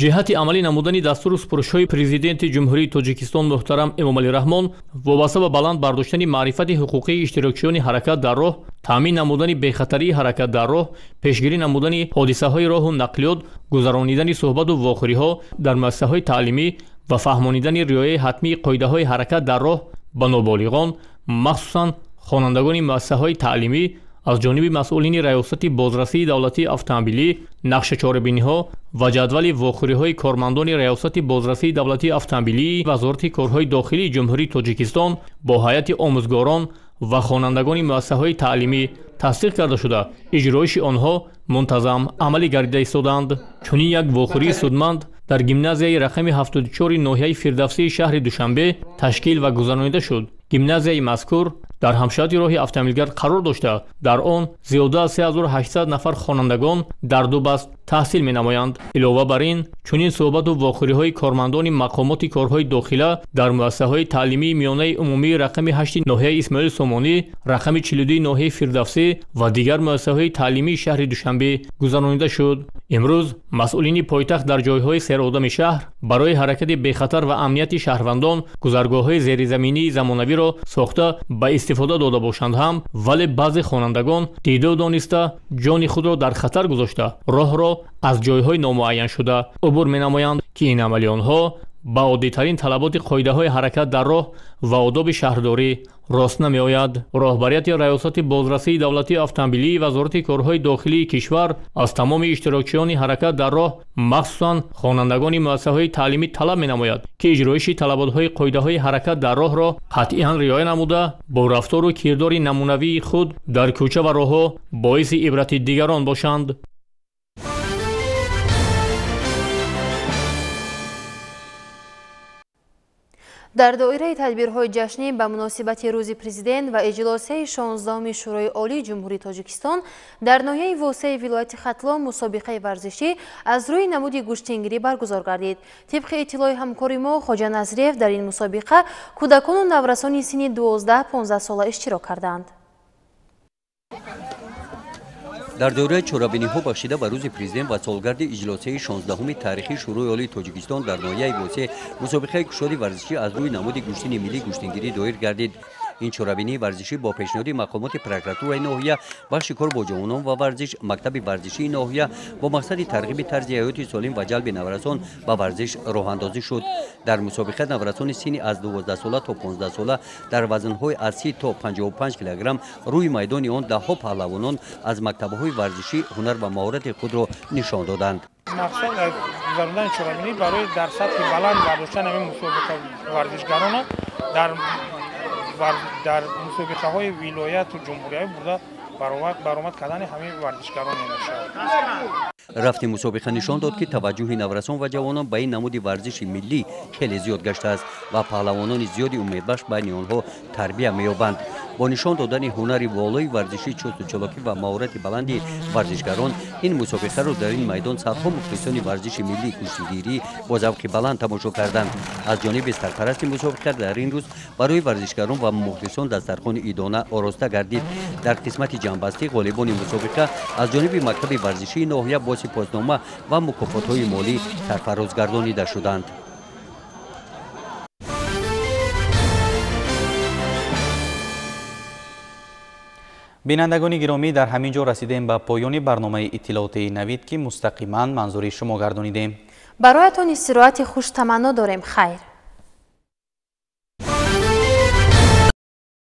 Ҷиҳати амалӣ намудани дастуру супоришҳои Президенти Ҷумҳурии Тоҷикистон муҳтарам Эмомалӣ Раҳмон вобаста ба баланд бардоштани маърифати ҳуқуқии иштирокчиёни ҳаракат дар роҳ Таъмин намудани бехатарии ҳаракат дар роҳ, пешгирӣ намудани ҳодисаҳои роҳу нақлиёт, гузаронидани суҳбату вохӯриҳо дар муассисаҳои таълимӣ ва фаҳмонидани риояи ҳатмии қоидаҳои ҳаракат дар роҳ ба ноболиғон, махсусан хонандагони муассисаҳои таълимӣ аз ҷониби масъулини Раёсати бозрасии давлатии автомобилӣ, нақшачорабиниҳо ва ҷадвали вохӯриҳои кормандони Раёсати бозрасии давлатии автомобилии Вазорати корҳои дохилии Ҷумҳурии Тоҷикистон бо ҳайати омӯзгорон ва хонандагони муассисаҳои таълимӣ тасдиқ карда шуда, иҷроиши онҳо мунтазам амалӣ гардида истодаанд. Чунин як вохӯрии судманд дар гимназияи рақами 74 ноҳияи Фирдавсии шаҳри Душанбе ташкил ва гузаронида шуд. Гимназияи мазкур дар ҳамшаҳати роҳи автомобилгард қарор дошта, дар он зиёда аз 3800 нафар хонандагон дар ду баст таҳсил менамоянд. Илова бар ин, чунин суҳбату вохӯриҳои кормандони мақомоти корҳои дохила дар муассисаҳои таълимии миёнаи умумии рақами 8 ноҳияи Исмоили Сомонӣ, рақами 42 ноҳияи Фирдавсӣ ва дигар муассисаҳои таълимии шаҳри Душанбе гузаронида шуд. Имрӯз масъулини пойтахт дар ҷойҳои серодами шаҳр барои ҳаракати бехатар ва амнияти шаҳрвандон гузаргоҳҳои зеризаминии замонавиро сохта ба истифода дода бошанд ҳам, вале баъзе хонандагон диду дониста ҷони худро дар хатар гузошта роҳро аз ҷойҳои номуайяншуда убур менамоянд, ки ин амали онҳо ба оддитарин талаботи қоидаҳои ҳаракат дар роҳ ва одоби шаҳрдорӣ рост намеояд. Роҳбарияти Раёсати бозрасии давлатии автомобилии Вазорати корҳои дохилии кишвар аз тамоми иштирокчиёни ҳаракат дар роҳ, махсусан хонандагони муассисаҳои таълимӣ талаб менамояд, ки иҷроиши талаботҳои қоидаҳои ҳаракат дар роҳро қатъиян риоя намуда, бо рафтору кирдори намунавии худ дар кӯча ва роҳҳо боиси ибрати дигарон бошанд.
Дар доираи тадбирҳои ҷашнӣ ба муносибати Рӯзи Президент ва иҷлосияи 16-уми Шӯрои Олии Ҷумҳурии Тоҷикистон дар ноҳияи Восеи вилояти Хатлон мусобиқаи варзишӣ аз рӯи намуди гӯштингирӣ баргузор гардид. Тибқи иттилои ҳамкори мо Хоҷа Назриев, дар ин мусобиқа кӯдакону наврасони синни 12-15 сола иштирок карданд.
Дар доираи чорабиниҳо бахшида ба Рӯзи Президент ва солгарди иҷлосияи 16-уми таърихии Шӯрои Олии Тоҷикистон дар ноҳияи Восе мусобиқаи кушоди варзишӣ аз рӯи намуди гӯштини миллӣ гӯштингирӣ доир гардид. Ин чорабинии варзишӣ бо пешниҳоди мақомоти прокуратураи ноҳия, бахши кор бо ҷавонон ва варзиш, мактаби варзишии ноҳия бо мақсади тарғиби тарзи ҳаёти солим ва ҷалби наврасон ба варзиш роҳандозӣ шуд. Дар мусобиқа наврасони синни аз 12 сола то 15 сола дар вазнҳои аз 30 то 55 килограмм рӯи майдони он даҳҳо паҳлавонон аз мактабҳои варзишӣ ҳунар ва маҳорати худро нишон доданд.
Мақсад аз гузарондани чорабинӣ барои дар сатҳи баланд бардоштани ҳамин мусобиқа варзишгарона дар мусобиқаҳои вилояту ҷумҳуриявӣ бурда баромад кардани ҳамин варзишгарон мебошад.
Рафти мусобиқа нишон дод, ки таваҷҷӯҳи наврасон ва ҷавонон ба ин намуди варзиши миллӣ хеле зиёд гаштааст ва паҳлавонони зиёди умедбахш байни онҳо тарбия меёбанд. Бо нишон додани ҳунари волои варзишӣ, чусту чолокӣ ва маҳорати баланди варзишгарон ин мусобиқаро дар ин майдон садҳо мухлисони варзиши миллии кӯштигирӣ бо завқи баланд тамошо карданд. Аз ҷониби сарпарасти мусобиқа дар ин рӯз барои варзишгарон ва мухлисон дастархони идона ороста гардид. Дар қисмати ҷамъбастӣ ғолибони мусобиқа аз ҷониби мактаби варзишии ноҳия бо сипоснома ва мукофотҳои молӣ сарфароз гардонида шуданд.
Бинандагони гиромӣ, дар ҳамин ҷо расидем ба поёни барномаи иттилоотии Навид, ки мустақиман манзури шумо гардонидем.
Бароятон истироҳати хуш таманно дорем. Хайр.